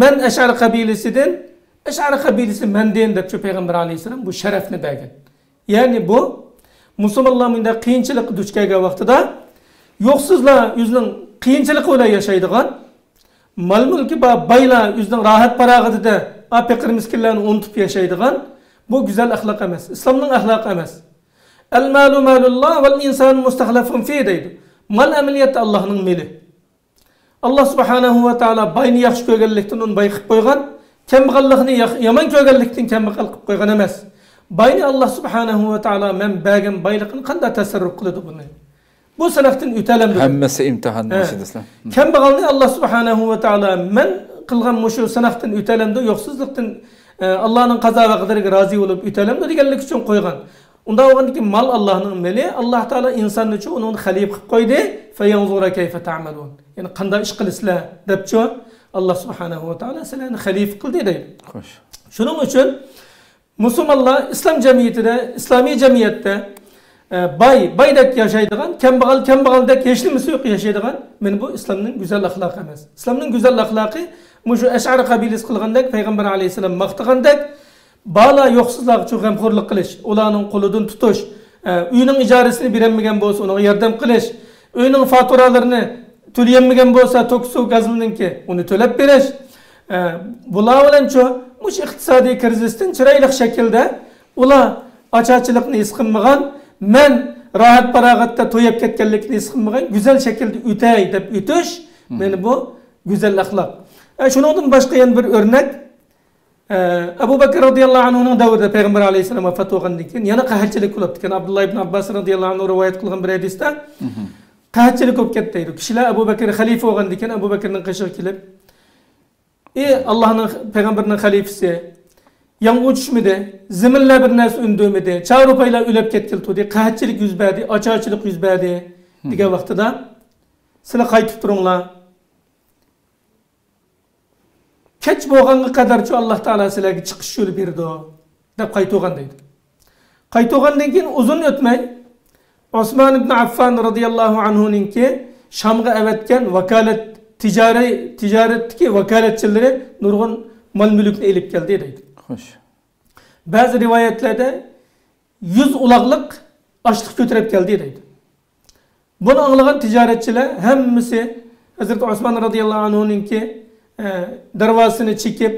مەن ئەشئەر قەبىلىسىدىن، ئەشئەر قەبىلىسى مەندىن دەپ شۇ پەيغەمبەر ئەلەيھىسسالام بۇ شەرەپنى بەرگەن. يەنى بۇ مۇسۇلمانلار مۇنداق قىيىنچىلىققا دۇچ كەلگەن ۋاقتىدا يوقسۇزلار ئۆزىنىڭ قىيىنچىلىقى بىلەن ياشايدىغان، مال-مۈلكى بار بايلار ئۆزىنىڭ راھەت-پاراغىتىدە ئا پېقىر-مىسكىنلارنى ئۇنتۇپ ياشايدىغان، بۇ گۈزەل ئەخلاق ئەمەس، ئىسلامنىڭ ئەخلاقى ئەمەس. المال مال الله والإنسان مستخلف فيه دەيدۇ. مال ئەمەلىيەتتە ئاللانىڭ مېلى. ئاللا سۇبھانەھۇ ۋە تائالا باينى ياخشى كۆرگەنلىكتىن ئۇنى باي قىلىپ قويغان، كەمبەغاللىقنى ياخ-، يامان كۆرگەنلىكتىن كەمبەغەل قىلىپ قويغان ئەمەس. باينى ئاللا سۇبھانەھۇ ۋە تائالا مەن بەرگەن بايلىقىنى قانداق تەسەررۇپ قىلىدۇ بۇنى؟ بۇ سىناقتىن ئۆتەلەمدۇ؟ ھەممىسى ئىمتىھان مۇشۇ دېسىلە. كەمبەغالنى ئاللا سۇبھانەھۇ ۋە تائالا مەن قىلغان مۇشۇ سىناقتىن ئۆتەلەمدۇ؟ يوقسۇزلۇقتىن، ئە، ئاللانىڭ قازا ۋە قەدىرىگە رازى بولۇپ ئۆتەلەمدۇ دېگەنلىك ئۈچۈن قويغان. ئۇنداق بولغاندىكىن مال ئاللانىڭ مېلى، ئاللا تائالا ئىنساننىچۇ ئۇنىڭ خەلىپە قىلىپ قويدى. فينظر كيف تعملون. يەنى قانداق ئىش قىلىسىلەر دەپچۇ ئاللا سۇبھانەھۇ ۋە تائالا سىلەرنى خەلىپە قىلدى دەيدۇ. خوش. شۇنىڭ ئۈچۈن مۇسۇلمانلار ئىسلام جەمئىيىتىدە، ئىسلامىي جەمئىيەتتە، ئە، باي بايدەك ياشايدىغان، كەمبەغەل كەمبەغەلدەك ھېچنېمىسى يوق ياشايدىغان، مانا بۇ ئىسلامنىڭ گۈزەل ئەخلاقى ئەمەس. ئىسلامنىڭ گۈزەل ئەخلاقى مۇشۇ ئەشئەرى قەبىلىسى قىلغاندەك، پەيغەمبەر ئەلەيھىسسالام ماختىغاندەك، بارلار يوقسۇزلارغا چوڭ غەمخورلۇق قىلىش، ئۇلارنىڭ قولىدىن تۇتۇش، ئە، ئۆينىڭ ئىجارىسىنى بېرەلمىگەن بولسا، ئۇنىڭغا ياردەم قىلىش، ئۆينىڭ فاتۇرالىرىنى تۆلىيەلمىگەن بولسا، توك، سۇ، گازنىڭكى، ئۇنى تۆلەپ بېرىش. ئە، بۇلار بىلەنچۇ، مۇشۇ ئىقتىسادىي كىرىزىستىن چىرايلىق شەكىلدە، ئۇلار ئاچارچىلىقنى ھېس قىلمىغان، مەن راھەت-پاراغەتتە توياپ كەتكەنلىكنى ھېس قىلمىغان، گۈزەل شەكىلدە ئۆتەي دەپ ئۆتۈش، مم، مانا بۇ گۈزەل ئەخلاق. ئە، شۇنىڭدىن باشقا يەنە بىر ئۆرنەك، ئە، ئەبۇ بەكىر رەزىياللاھۇ ئەنھۇنىڭ دەۋرىدە پەيغەمبەر ئەلەيھىسسالام ۋاپات بولغاندىن كېيىن يەنە قەھەتچىلىك بولۇپتىكەن. ئابدۇللا ئىبن ئابباس رەزىياللاھۇ ئەنھۇ رىۋايەت قىلغان بىر ھەدىستە، مم، قەھەتچىلىك بولۇپ كەتتى دەيدۇ. كىشىلەر ئەبۇ بەكىر خەلىپە بولغاندىكىن، ئەبۇ بەكىرنىڭ قېشىغا كېلىپ، ئى ئاللاھنىڭ پەيغەمبىرىنىڭ خەلىپىسى، يامغۇر چۈشمىدى، زېمىنلار بىر نەرسە ئۈندۈرمىدى، چارۋا پايلار ئۆلۈپ كەتكىلى تۇردى، قەھەتچىلىك يۈز بەردى، ئاچارچىلىق يۈز بەردى، مم، دېگەن ۋاقتىدا، سىلەر قايتىپ تۇرۇڭلار. كەچ بولغانغا قەدەرچۇ ئاللاھ تائالا سىلەرگە چىقىش يولى بېرىدۇ، دەپ قايتۇرغان دەيدۇ. قايتۇرغاندىن كېيىن ئۇزۇن ئۆتمەي، ئوسمان ئىبن ئەففان رەزىياللاھۇ ئەنھۇنىڭكى شامغا ئەۋەتكەن ۋاكالەت، تىجارەت، تىجارەتتىكى ۋاكالەتچىلىرى نۇرغۇن مال-مۈلۈكنى ئېلىپ كەلدى دەيدۇ. خوش. بەزى رىۋايەتلەردە يۈز ئۇلاغلىق ئاشلىق كۆتۈرۈپ كەلدى دەيدۇ. بۇنى ئاڭلىغان تىجارەتچىلەر ھەممىسى ھەزرىتى ئوسمان رەزىياللاھۇ ئەنھۇنىڭكى، ئە، دەرۋازىسىنى چېكىپ،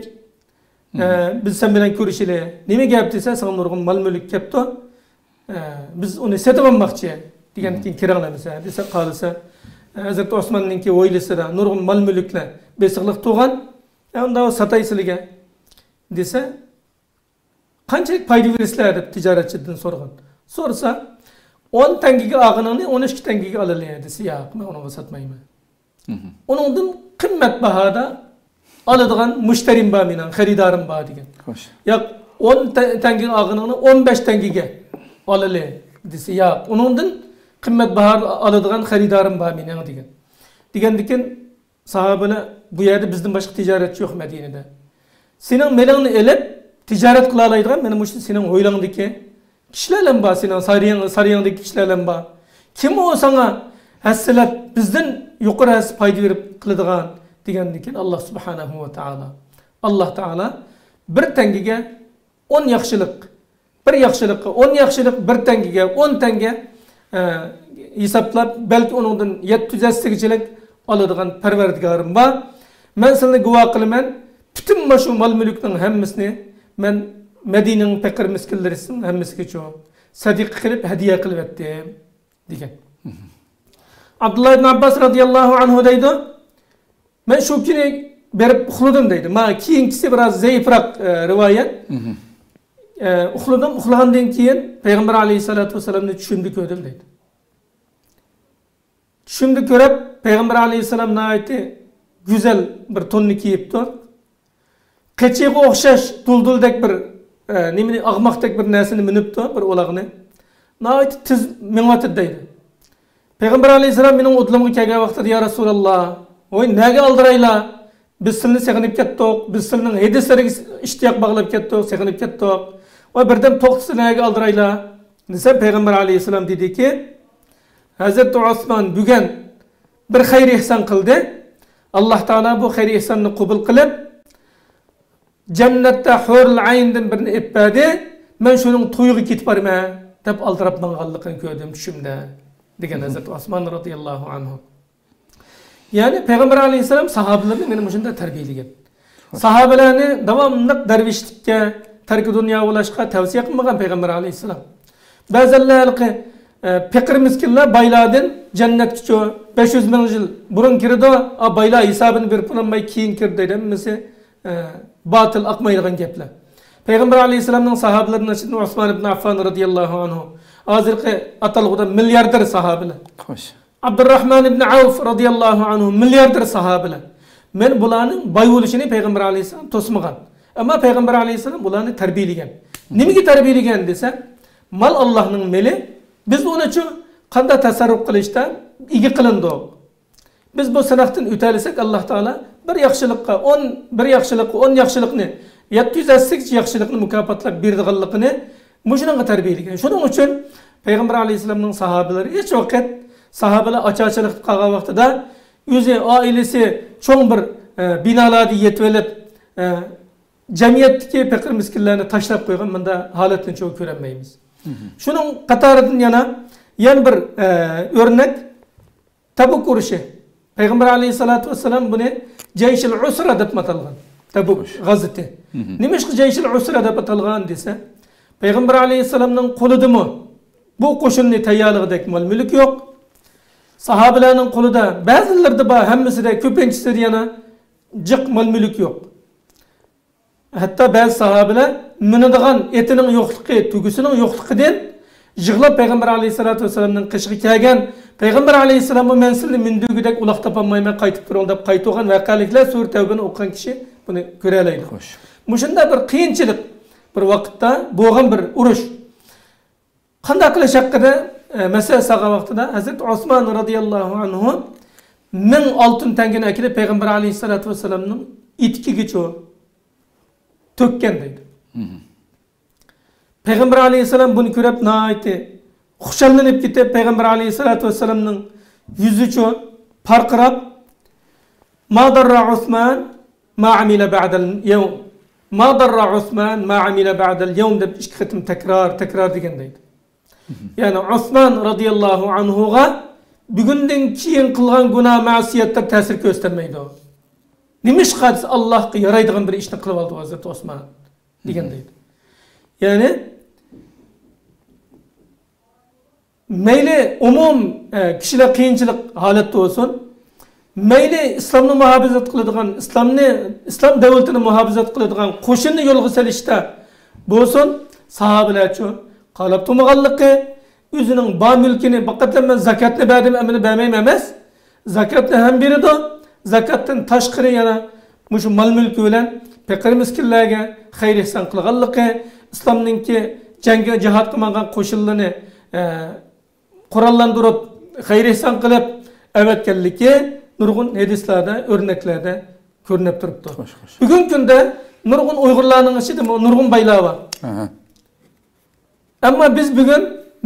ئە، مم، بىز سەن بىلەن كۆرۈشىلى. نېمە گەپ دېسە، ساڭا نۇرغۇن مال-مۈلۈك كەپتۇ. ئە، بىز ئۇنى سېتىۋالماقچى دېگەندىن كېيىن، مم، كىرىڭلار دېسە، دېسە، قالسا، ئە، ھەزرىتى ئوسماننىڭكى ھويلىسىدا نۇرغۇن مال-مۈلۈكلەر بېسىقلىق تۇرغان. ئە، ئۇندا ساتاي سىلىگە دېسە، قانچىلىك پايدا بېرىسىلەر دەپ تىجارەتچىدىن سورىغان. سورىسا، ئون تەڭگىگە ئالغىنىڭنى ئون ئىككى تەڭگىگە ئالىلى دېسە، ياق، مەن ئۇنىڭغا ساتمايمەن. مم. ئۇنىڭدىن قىممەت باھادا ئالىدىغان مۇشتەرىم بار مېنىڭ، خېرىدارىم بار دېگەن. خوش. ياق، ئون تە-، تەڭگىگە ئالغىنىڭنى ئون بەش تەڭگىگە ئالىلى دېسە، ياق، ئۇنىڭدىن قىممەت باھادا ئالىدىغان خېرىدارىم بار مېنىڭ دېگەن. دېگەندىكىن، ساھابىلەر، بۇ يەردە بىزدىن باشقا تىجارەتچى يوق مەدىنىدە. سېنىڭ مېلىڭنى ئېلىپ، تىجارەت قىلالايدىغان مانا مۇشۇ سېنىڭ ھويلاڭدىكى كىشىلەرلەم بار، سېنىڭ سارىيىڭ-، سارىيىڭدىكى كىشىلەرلەم بار. كىم ئۇ ساڭا ھەسسىلەپ، بىزدىن يۇقىرى ھەسسە پايدا بېرىپ قىلىدىغان؟ دېگەندىن كېيىن، ئاللا سۇبھانەھۇ ۋە تائالا، ئاللا تائالا بىر تەڭگىگە ئون ياخشىلىق، بىر ياخشىلىققا ئون ياخشىلىق، بىر تەڭگىگە ئون تەڭگە، ئە، ھېسابلاپ، بەلكى ئۇنىڭدىن يەتتە يۈز ھەسسىگىچىلىك ئالىدىغان پەرۋەردىگارىم بار. مەن سىلىنى گۇۋاھ قىلىمەن، پۈتۈن مانا شۇ مال-مۈلۈكنىڭ ھەممىسىنى مەن مەدىنىنىڭ پەقىر-مىسكىنلىرىنىڭ ھەممىسىگىچۇ سەدىقە قىلىپ، ھەدىيە قىلىۋەتتىم، دېگەن. ئابدۇللا ئىبن ئابباس رەزىياللاھۇ ئەنھۇ دەيدۇ، مەن شۇ كۈنى بېرىپ ئۇخلىدىم دەيدۇ. مانا كېيىنكىسى بىراز زەئىپراق، ئە، رىۋايەت. مم. ئە، ئۇخلىدىم، ئۇخلىغاندىن كېيىن پەيغەمبەر ئەلەيھىسسالاتۇ ۋەسسالامنى چۈشۈمدە كۆردۈم دەيدۇ. چۈشۈمدە كۆرۈپ، پەيغەمبەر ئەلەيھىسسالام ناھايىتى گۈزەل بىر توننى كىيىپتۇ. قېچىغا ئوخشاش دۇلدۇلدەك بىر، ئە، نېمىنى، ئاغماقتەك بىر نەرسىنى مىنىپتۇ، بىر ئۇلاغنى. ناھايىتى تېز مېڭىۋاتىدۇ دەيدۇ. پەيغەمبەر ئەلەيھىسسالام مېنىڭ ئۇدۇلۇمغا كەلگەن ۋاقتىدا، يا رەسۇلاللا، ۋاي، نەگە ئالدىرايلا؟ بىز سىلىنى سېغىنىپ كەتتۇق، بىز سىلىنىڭ ھەدىسلىرىگە ئىشتىياق باغلاپ كەتتۇق، سېغىنىپ كەتتۇق. ۋاي، بىردەم توختىسا نەگە ئالدىرايلا؟ دېسەم، پەيغەمبەر ئەلەيھىسسالام دېدىكى، ھەزرىتى ئوسمان بۈگۈن بىر خەير ئېھسان قىلدى. ئاللا تائالا بۇ خەير ئېھساننى قوبۇل قىلىپ، جەننەتتە ھۆرۈل ئەيندىن بىرنى ئېلىپ بەردى. مەن شۇنىڭ تويىغا كېتىپ بارىمەن، دەپ ئالدىراپ ماڭغانلىقىنى كۆردۈم چۈشۈمدە، دېگەن ھەزرىتى ئوسمان رەزىياللاھۇ ئەنھۇ. يەنى پەيغەمبەر ئەلەيھىسسالام ساھابىلىرىنى مانا مۇشۇنداق تەربىيەلىگەن. ساھابىلەرنى داۋاملىق دەرۋىشلىككە، تەركى دۇنيا بولۇشقا تەۋسىيە قىلمىغان پەيغەمبەر ئەلەيھىسسالام. بەزەنلەر ھېلىقى، ئە، پېقىر مىسكىنلار بايلاردىن جەننەتكىچۇ بەش يۈز مىڭ يىل بۇرۇن كىرىدۇ، ئا، بايلار ھېسابىنى بېرىپ بولالماي كېيىن كىرىدۇ دەيدۇ. ھەممىسى، ئە، باتىل، ئاقمايدىغان گەپلەر. پەيغەمبەر ئەلەيھىسسالامنىڭ ساھابىلىرىنىڭ ئىچىدىن ئوسمان ئىبن ئەففان رەزىياللاھۇ ئەنھۇ، ھازىرقى ئاتالغۇدا مىلياردېر ساھابىلەر. خوش. ئابدۇرراھمان ئىبن ئەۋف رەزىياللاھۇ ئەنھۇ، مىلياردېر ساھابىلەر. مەن بۇلارنىڭ باي بولۇشىنى پەيغەمبەر ئەلەيھىسسالام توسمىغان. ئەمما پەيغەمبەر ئەلەيھىسسالام بۇلارنى تەربىيەلىگەن. نېمىگە تەربىيەلىگەن دېسە، مال ئاللاھنىڭ مېلى. بىز ئۇنىچۇ قانداق تەسەررۇپ قىلىشتا ئىگە قىلىندۇق. بىز بۇ سىناقتىن ئۆتەلىسەك، ئاللا تائالا بىر ياخشىلىققا ئون، بىر ياخشىلىققا ئون ياخشىلىقنى يەتتە يۈز ئەللىك ياخشىلىقنى مۇكاپاتلاپ بېرىدىغانلىقىنى مۇشۇنىڭغا تەربىيەلىگەن. شۇنىڭ ئۈچۈن پەيغەمبەر ئەلەيھىسسالامنىڭ ساھابىلىرى ھېچ ۋاقىت، ساھابىلەر ئاچارچىلىق قىلىپ قالغان ۋاقتىدا، ئۆزى، ئائىلىسى چوڭ بىر، ئە، بىنالاردا يېتىۋېلىپ، ئە، جەمئىيەتتىكى پېقىر مىسكىنلەرنى تاشلاپ قويغان مۇنداق ھالەتنى چوڭ كۆرەلمەيمىز. شۇنىڭ قاتارىدىن يەنە، يەنە بىر، ئە، ئۆرنەك، تەبۇك ئۇرۇشى. پەيغەمبەر ئەلەيھىسسالاتۇ ۋەسسالام بۇنى جەيشىل ئۇسرا دەپ ئاتالغان. تەبۇك غەزىتى. نېمىشقا جەيشىل ئۇسرا دەپ ئاتالغان دېسە، پەيغەمبەر ئەلەيھىسسالامنىڭ قولىدىمۇ بۇ قوشۇننى تەييارلىغۇدەك مال-مۈلۈك يوق. ساھابىلەرنىڭ قولىدا، بەزىلىرىدە بار، ھەممىسىدە، كۆپىنچىسىدە يەنە جىق مال-مۈلۈك يوق. ھەتتا بەزى ساھابىلەر مىنىدىغان ئېتىنىڭ يوقلۇقى، تۆگىسىنىڭ يوقلۇقىدىن يىغلاپ پەيغەمبەر ئەلەيھىسسالاتۇ ۋەسسالامنىڭ قېشىغا كەلگەن، پەيغەمبەر ئەلەيھىسسالاممۇ، مەن سىلىنى مىندۈرگۈدەك ئۇلاق تاپالمايمەن، قايتىپ تۇرۇڭ دەپ قايتۇرغان ۋەقەلىكلەر سۈرە تەۋبىنى ئوقۇغان كىشى بۇنى كۆرەلەيدۇ. خوش. مۇشۇنداق بىر قىيىنچىلىق بىر ۋاقىتتا بولغان بىر ئۇرۇش. قانداق قىلىش ھەققىدە، ئە، مەسىلە سالغان ۋاقتىدا ھەزرىتى ئوسمان رازىياللاھۇ ئەنھۇ مىڭ ئالتۇن تەڭگىنى ئەكېلىپ پەيغەمبەر ئەلەيھىسسالاتۇ ۋەسسالامنىڭ ئېتىكىگىچۇ تۆككەن دەيدۇ. پەيغەمبەر ئەلەيھىسسالام بۇنى كۆرۈپ ناھايىتى خۇشاللىنىپ كېتىپ، پەيغەمبەر ئەلەيھىسسالاتۇ ۋەسسالامنىڭ يۈزىچۇ پارقىراپ، ما ضر عثمان ما عمل بعد اليوم، ما ضر عثمان ما عمل بعد اليوم دەپ ئىككى قېتىم تەكرار، تەكرار دېگەن دەيدۇ. يەنى ئوسمان رازىياللاھۇ ئەنھۇغا بۈگۈندىن كېيىن قىلغان گۇناھ مەسىيەتلەر تەسىر كۆرسەتمەيدۇ. نېمىشقا دېسە، ئاللاھقا يارايدىغان بىر ئىشنى قىلىۋالدى ھەزرىتى ئوسمان دېگەن دەيدۇ. يەنى مەيلى ئومۇم، ئە، كىشىلەر قىيىنچىلىق ھالەتتە بولسۇن، مەيلى ئىسلامنى مۇھاپىزەت قىلىدىغان، ئىسلامنى، ئىسلام دۆلىتىنى مۇھاپىزەت قىلىدىغان قوشۇننى يولغا سېلىشتا بولسۇن، ساھابىلەرچۇ قالاپ تۇرمىغانلىقى، ئۆزىنىڭ بار مۈلكىنى، پەقەتلا مەن زاكاتنى بەردىم، ئەمدى بەرمەيمەن ئەمەس، زاكاتنى ھەم بېرىدۇ، زاكاتتىن تاشقىرى يەنە مۇشۇ مال-مۈلكى بىلەن پېقىر-مىسكىنلەرگە خەير-ئېھسان قىلغانلىقى، ئىسلامنىڭكى جەڭگە، جىھادقا ماڭغان قوشۇنلىرىنى، ئە، قوراللاندۇرۇپ، خەير-ئېھسان قىلىپ ئەۋەتكەنلىكى نۇرغۇن ھەدىسلەردە، ئۆرنەكلەردە كۆرۈنۈپ تۇرۇپتۇ. خوش، خوش. بۈگۈنكى كۈندە نۇرغۇن ئۇيغۇرلارنىڭ ئىچىدىمۇ نۇرغۇن بايلار بار. ئەمما بىز بۈگۈن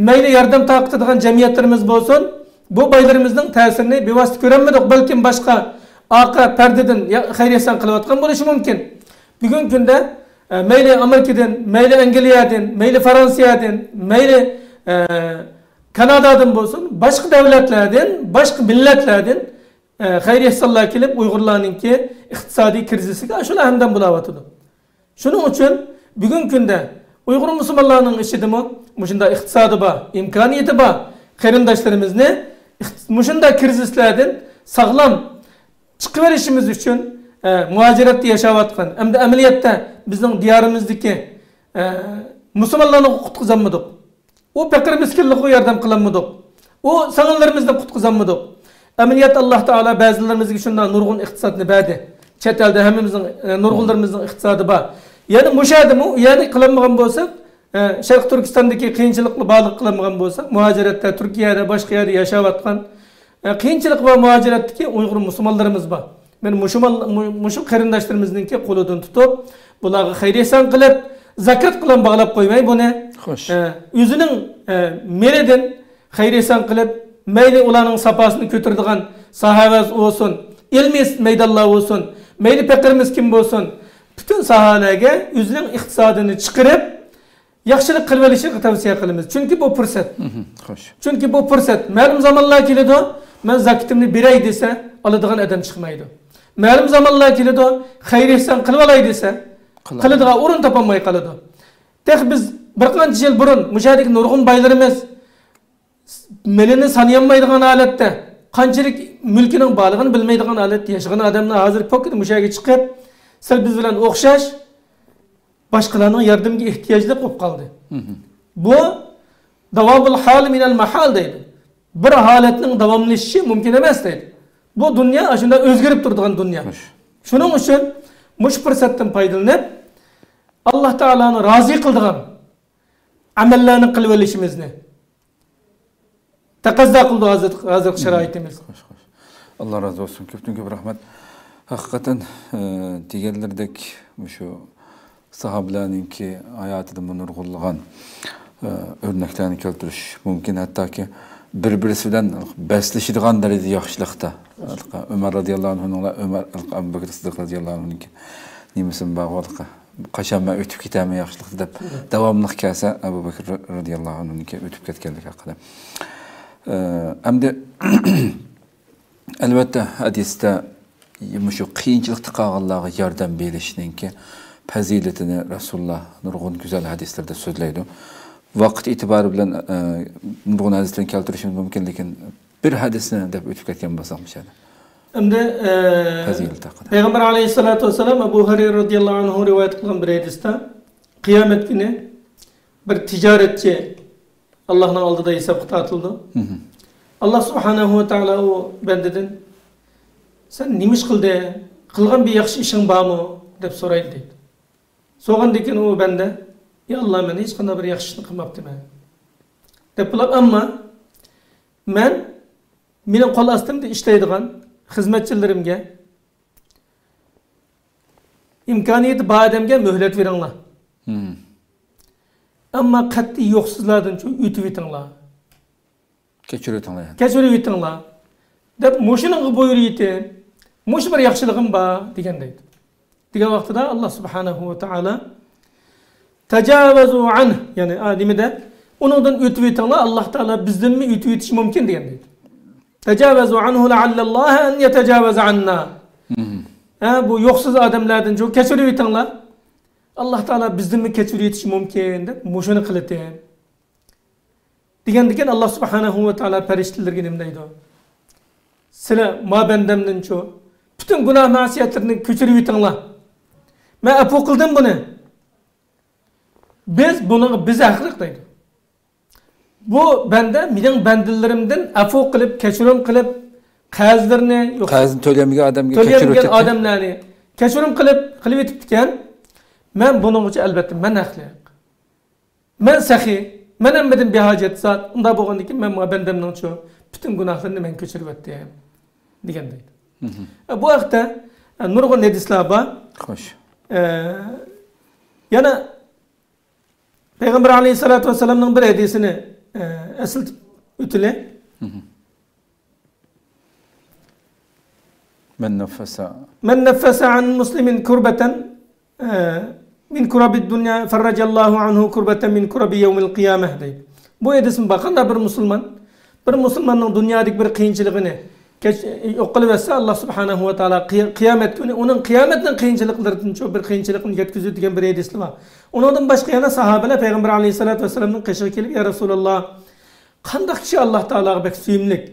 مەيلى ياردەم تارقىتىدىغان جەمئىيەتلىرىمىز بولسۇن، بۇ بايلىرىمىزنىڭ تەسىرىنى بىۋاسىتە كۆرەلمىدۇق، بەلكىم باشقا ئارقا پەردىدىن يا-، خەير-ئېھسان قىلىۋاتقان بولۇشى مۇمكىن. بۈگۈنكى كۈندە، ئە، مەيلى ئامېرىكىدىن، مەيلى ئەنگلىيەدىن، مەيلى فرانسىيەدىن، مەيلى، ئە، كانادادىن بولسۇن، باشقا دۆلەتلەردىن، باشقا مىللەتلەردىن، ئە، خەير-ئېھسانلار كېلىپ، ئۇيغۇرلارنىڭكى ئىقتىسادىي كىرىزىسىگە ئاشۇلار ھەمدەم بولاۋاتىدۇ. شۇنىڭ ئۈچۈن بۈگۈنكى كۈندە ئۇيغۇر مۇسۇلمانلارنىڭ ئىچىدىمۇ مۇشۇنداق ئىقتىسادى بار، ئىمكانىيىتى بار قېرىنداشلىرىمىزنى ئىقت-، مۇشۇنداق كىرىزىسلاردىن ساغلام چىقىۋېلىشىمىز ئۈچۈن، ئە، مۇھاجىرەتتە ياشاۋاتقان، ئەمدى ئەمەلىيەتتە بىزنىڭ دىيارىمىزدىكى، ئە، مۇسۇلمانلارنى قۇتقۇزالمىدۇق. ئۇ پېقىر مىسكىنلىقىغا ياردەم قىلالمىدۇق. ئۇ سىڭىللىرىمىزنى قۇتقۇزالمىدۇق. ئەمەلىيەتتە ئاللاھ تائالا بەزىلىرىمىزگە شۇنداق نۇرغۇن ئىقتىسادنى بەردى. چەت ئەلدە ھەممىمىزنىڭ، ئە، نۇرغۇنلىرىمىزنىڭ ئىقتىسادى بار. يەنە مۇشۇ يەردىمۇ، يەنى قىلالمىغان بولساق، ئە، شەرقىي تۈركىستاندىكى قىيىنچىلىقنى بارلىق قىلالمىغان بولساق، مۇھاجىرەتتە، تۈركىيەدە، باشقا يەردە ياشاۋاتقان، ئە، قىيىنچىلىقى بار مۇھاجىرەتتىكى ئۇيغۇر مۇسۇلمانلىرىمىز بار. مەن مۇشۇ مال-، مۇ-، مۇشۇ قېرىنداشلىرىمىزنىڭكى قولىدىن تۇتۇپ، بۇلارغا خەير-ئېھسان قىلىپ، زاكات بىلەن باغلاپ قويماي بۇنى. خوش. ئە، ئۆزىنىڭ، ئە، مېلىدىن خەير-ئېھسان قىلىپ، مەيلى ئۇلارنىڭ ساپاسىنى كۆتۈرىدىغان ساھەۋەز بولسۇن، ئىلمىي مەيدانلار بولسۇن، مەيلى پېقىر مىسكىن بولسۇن، پۈتۈن ساھەلەرگە ئۆزىنىڭ ئىقتىسادىنى چىقىرىپ، ياخشىلىق قىلىۋېلىشىغا تەۋسىيە قىلىمىز. چۈنكى بۇ پۇرسەت. خوش. چۈنكى بۇ پۇرسەت. مەلۇم زامانلار كېلىدۇ، مەن زاكىتىمنى بېرەي دېسە، ئالىدىغان ئادەم چىقمايدۇ. مەلۇم زامانلار كېلىدۇ، خەير-ئېھسان قىلىۋالاي دېسە، قىلىدىغان ئورۇن تاپالماي قالىدۇ. تېخى بىز بىر قانچە يىل بۇرۇن مۇشۇ يەردىكى نۇرغۇن بايلىرىمىز مېلىنى سانىيالمايدىغان ھالەتتە، قانچىلىك مۈلكىنىڭ بارلىقىنى بىلمەيدىغان ھالەتتە ياشىغان ئادەملەر ھازىر پوكىدە مۇشۇ يەرگە چىقىپ، سىز بىز بىلەن ئوخشاش باشقىلارنىڭ ياردىمىگە ئېھتىياجلىق بولۇپ قالدى. بۇ داۋامۇل ھال مىنەل مەھال دەيدۇ. بىر ھالەتنىڭ داۋاملىشىشى مۇمكىن ئەمەس دەيدۇ. بۇ دۇنيا ئاشۇنداق ئۆزگىرىپ تۇرىدىغان دۇنيا. خوش. شۇنىڭ ئۈچۈن مۇشۇ پۇرسەتتىن پايدىلىنىپ، ئاللاھ تائالانى رازى قىلىدىغان ئەمەللەرنى قىلىۋېلىشىمىزنى تەقەززا قىلىدۇ ھازىر، ھازىرقى شارائىتىمىز. خوش، خوش. ئاللاھ رازى بولسۇن. كۆپتىن كۆپ رەھمەت. ھەقىقەتەن، ئە، دېگەنلىرىدەك مۇشۇ ساھابىلەرنىڭكى ھاياتىدىمۇ نۇرغۇنلىغان، ئە، ئۆرنەكلەرنى كەلتۈرۈش مۇمكىن. ھەتتاكى بىر-بىرسى بىلەن بەسلىشىدىغان دەرىجىدە ياخشىلىقتا. ئۆمەر رەزىياللاھۇ ئەنھۇنىڭلا ئۆمەر، ئەبۇ بەكرى سىددىق رەزىياللاھۇ ئەنھۇنىڭكى نېمىسىمۇ بارغۇ، قاچان مەن ئۆتۈپ كېتەرمەن ياخشىلىقتا دەپ داۋاملىق كەلسە، ئەبۇ بەكرى رەزىياللاھۇ ئەنھۇنىڭكى ئۆتۈپ كەتكەنلىكى ھەققىدە. ئە، ئەمدى ئەلۋەتتە، ھەدىستە مۇشۇ قىيىنچىلىقتا قالغانلارغا ياردەم بېرىشنىڭكى پەزىلىتىنى رەسۇلۇللا نۇرغۇن گۈزەل ھەدىسلىرىدە سۆزلەيدۇ. ۋاقىت ئېتىبارى بىلەن، ئە، نۇرغۇن ھەدىسلەرنى كەلتۈرۈشىمىز مۇمكىن، لېكىن بىر ھەدىسنى دەپ ئۆتۈپ كەتكەن بولساق مۇشۇ يەردە. ئەمدى، ئە، پەزىلىتى ھەققىدە. پەيغەمبەر ئەلەيھىسسالاتۇ ۋەسسالام ئەبۇ ھۇرەيرە رەزىياللاھۇ ئەنھۇ رىۋايەت قىلغان بىر ھەدىستە، قىيامەت كۈنى بىر تىجارەتچى ئاللاھنىڭ ئالدىدا ھېسابقا تارتىلىدۇ. مھم. ئاللاھ سۇبھانەھۇ ۋە تائالا ئۇ بەندىدىن، «سەن نېمە ئىش قىلدىڭ؟ قىلغان بىر ياخشى ئىشىڭ بارمۇ؟» دەپ سورايدۇ دەيدۇ. سورىغاندىن كېيىن ئۇ بەندە، «يا ئاللاھ، مەن ھېچقانداق بىر ياخشى ئىشنى قىلماپتىمەن» دەپ بولۇپ، ئەمما مەن، مېنىڭ قول ئاستىمدا ئىشلەيدىغان خىزمەتچىلىرىمگە، ئىمكانىيىتى بار ئادەمگە مۆھلەت بېرىڭلار. مم. ئەمما قەتئىي يوقسۇزلاردىنچۇ ئۆتۈۋېتىڭلار. كەچۈرۈۋېتىڭلار يەنى. كەچۈرۈۋېتىڭلار دەپ مۇشۇنىڭغا بۇيرۇۋېتىڭ. مۇشۇ بىر ياخشىلىقىم بار دېگەن دەيدۇ. دېگەن ۋاقتىدا ئاللاھ سۇبھانەھۇ ۋە تائالا تاجاۋەزۇ ئەنھ، يەنى، ئا، نېمىدە؟ ئۇنىڭدىن ئۆتۈۋېتىڭلار، ئاللاھ تائالا بىزدىنمۇ ئۆتۈۋېتىشى مۇمكىن دېگەن دەيدۇ. تاجاۋەزۇ ئەنھۇ لەئەللەللاھە ئەن يەتەجاۋەزە ئەننا. مم. ھە، بۇ يوقسۇز ئادەملەردىن شۇ كەچۈرۈۋېتىڭلار. ئاللاھ تائالا بىزدىنمۇ كەچۈرۈۋېتىشى مۇمكىن دەپ مۇشۇنى قىلىتىڭ. دېگەندىكىن ئاللاھ سۇبھانەھۇ ۋە تائالا پەرىشتىلەرگە نېمە دەيدۇ؟ سىلەر ما بەندەمدىنچۇ پۈتۈن گۇناھ مەسىيەتلىرىنى كەچۈرۈۋېتىڭلار. مەن ئەپۇ قىلدىم بۇنى. بىز بۇنىڭغا بىز ھەقلىق دەيدۇ. بۇ بەندە مېنىڭ بەندىلىرىمدىن ئەپۇ قىلىپ، كەچۈرۈم قىلىپ، قەرزلىرىنى، يوق، قەرزنى تۆلىيەلمىگەن ئادەمگە تۆلىيەلمىگەن كەچۈرۈۋېتىپتۇ. ئادەملەرنى كەچۈرۈم قىلىپ، قىلىۋېتىپتىكەن. مەن بۇنىڭ ئۈچۈن ئەلۋەتتە مەن ھەقلىق. مەن سەخىي، مەن ھەممىدىن بىھاجەت زات. ئۇنداق بولغاندىكىن مەن مانا بەندەمنىڭچۇ پۈتۈن گۇناھلىرىنى مەن كەچۈرۈۋەتتىم دېگەن دەيدۇ. مھم. ئە، بۇ ھەقتە، ئە، نۇرغۇن ھەدىسلەر بار. خوش. ئە، يەنە پەيغەمبەر ئەلەيھىسسالاتۇ ۋەسسالامنىڭ بىر ھەدىسىنى، ئە، ئەسلىتىپ ئۆتىلى. مھم. من نفس. من نفس عن مسلم كربة، ئە، من كرب الدنيا فرج الله عنه كربة من كرب يوم القيامة دەيدۇ. بۇ ھەدىسمۇ بار. قانداق بىر مۇسۇلمان، بىر مۇسۇلماننىڭ دۇنيادىكى بىر قىيىنچىلىقىنى كەچ-، يوق قىلىۋەتسە، ئاللاھ سۇبھانەھۇ ۋە تائالا قىي-، قىيامەت كۈنى ئۇنىڭ قىيامەتنىڭ قىيىنچىلىقلىرىدىنچۇ بىر قىيىنچىلىقنى يەتكۈزىدۇ دېگەن بىر ھەدىسلا بار. ئۇنىڭدىن باشقا يەنە ساھابىلەر پەيغەمبەر ئەلەيھىسسالاتۇ ۋەسسالامنىڭ قېشىغا كېلىپ، يا رەسۇلاللاھ، قانداق كىشى ئاللاھ تائالاغا بەك سۆيۈملۈك؟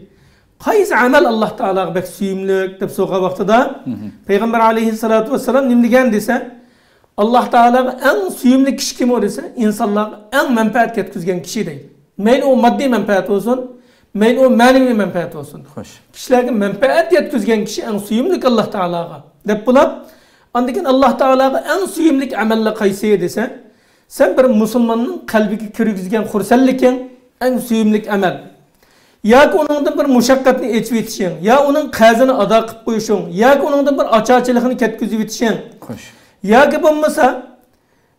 قايسى ئەمەل ئاللاھ تائالاغا بەك سۆيۈملۈك؟ دەپ سورىغان ۋاقتىدا، مھم، پەيغەمبەر ئەلەيھىسسالاتۇ ۋەسسالام نېمە دېگەن دېسە، ئاللاھ تائالاغا ئەڭ سۆيۈملۈك كىشى كىم ئۇ دېسە، ئىنسانلارغا ئەڭ مەنپەئەت يەتكۈزگەن كىشى دەيدۇ. مەيلى ئۇ ماددىي مەنپەئەت بولسۇن، مەيلى ئۇ مەنىۋى مەنپەئەت بولسۇن. خوش. كىشىلەرگە مەنپەئەت يەتكۈزگەن كىشى ئەڭ سۆيۈملۈك ئاللاھ تائالاغا دەپ بولۇپ، ئاندىن كېيىن ئاللاھ تائالاغا ئەڭ سۆيۈملۈك ئەمەللەر قايسى دېسە، سەن بىر مۇسۇلماننىڭ قەلبىگە كىرگۈزگەن خۇرسەنلىكىڭ ئەڭ سۆيۈملۈك ئەمەل. ياكى ئۇنىڭدىن بىر مۇشەققەتنى ئېچىۋېتىشىڭ، يا ئۇنىڭ قەرزىنى ئادا قىلىپ قويۇشۇڭ، ياكى ئۇنىڭدىن بىر ئاچارچىلىقنى كەتكۈزۈۋېتىشىڭ. خوش. ياكى بولمىسا،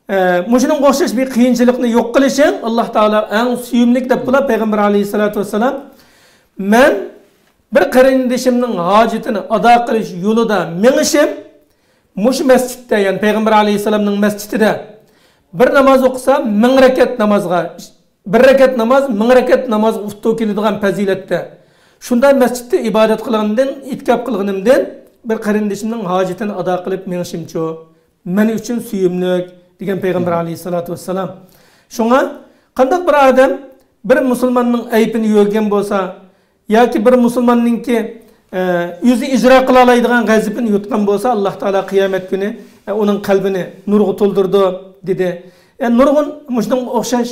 ئە، مۇشۇنىڭغا ئوخشاش بىر قىيىنچىلىقنى يوق قىلىشىڭ ئاللاھ تائالا ئەڭ سۆيۈملۈك دەپ بولۇپ، پەيغەمبەر ئەلەيھىسسالاتۇ ۋەسسالام، مەن بىر قېرىندىشىمنىڭ ھاجىتىنى ئادا قىلىش يولىدا مېڭىشىم، مۇشۇ مەسچىتتە، يەنى پەيغەمبەر ئەلەيھىسسالامنىڭ مەسچىتىدە بىر ناماز ئوقۇسا، مىڭ رەكەت نامازغا، بىر رەكەت ناماز مىڭ رەكەت نامازغا ئۇتتۇرۇپ كېلىدىغان پەزىلەتتە، شۇنداق مەسچىتتە ئىبادەت قىلغىنىمدىن، ئېتىكاپ قىلغىنىمدىن بىر قېرىندىشىمنىڭ ھاجىتىنى ئادا قىلىپ مېڭىشىمچۇ؟ مەن ئۈچۈن سۆيۈملۈك، دېگەن پەيغەمبەر ئەلەيھىسسالاتۇ ۋەسسالام. شۇڭا قانداق بىر ئادەم بىر مۇسۇلماننىڭ ئەيىبىنى يۆگىگەن بولسا، ياكى بىر مۇسۇلماننىڭكى، ئە، ئۆزى ئىجرا قىلالايدىغان غەزىپىنى يۇتقان بولسا، ئاللاھ تائالا قىيامەت كۈنى، ئە، ئۇنىڭ قەلبىنى نۇرغا تولدۇرىدۇ، دېدى. ئە، نۇرغۇن مۇشۇنىڭغا ئوخشاش،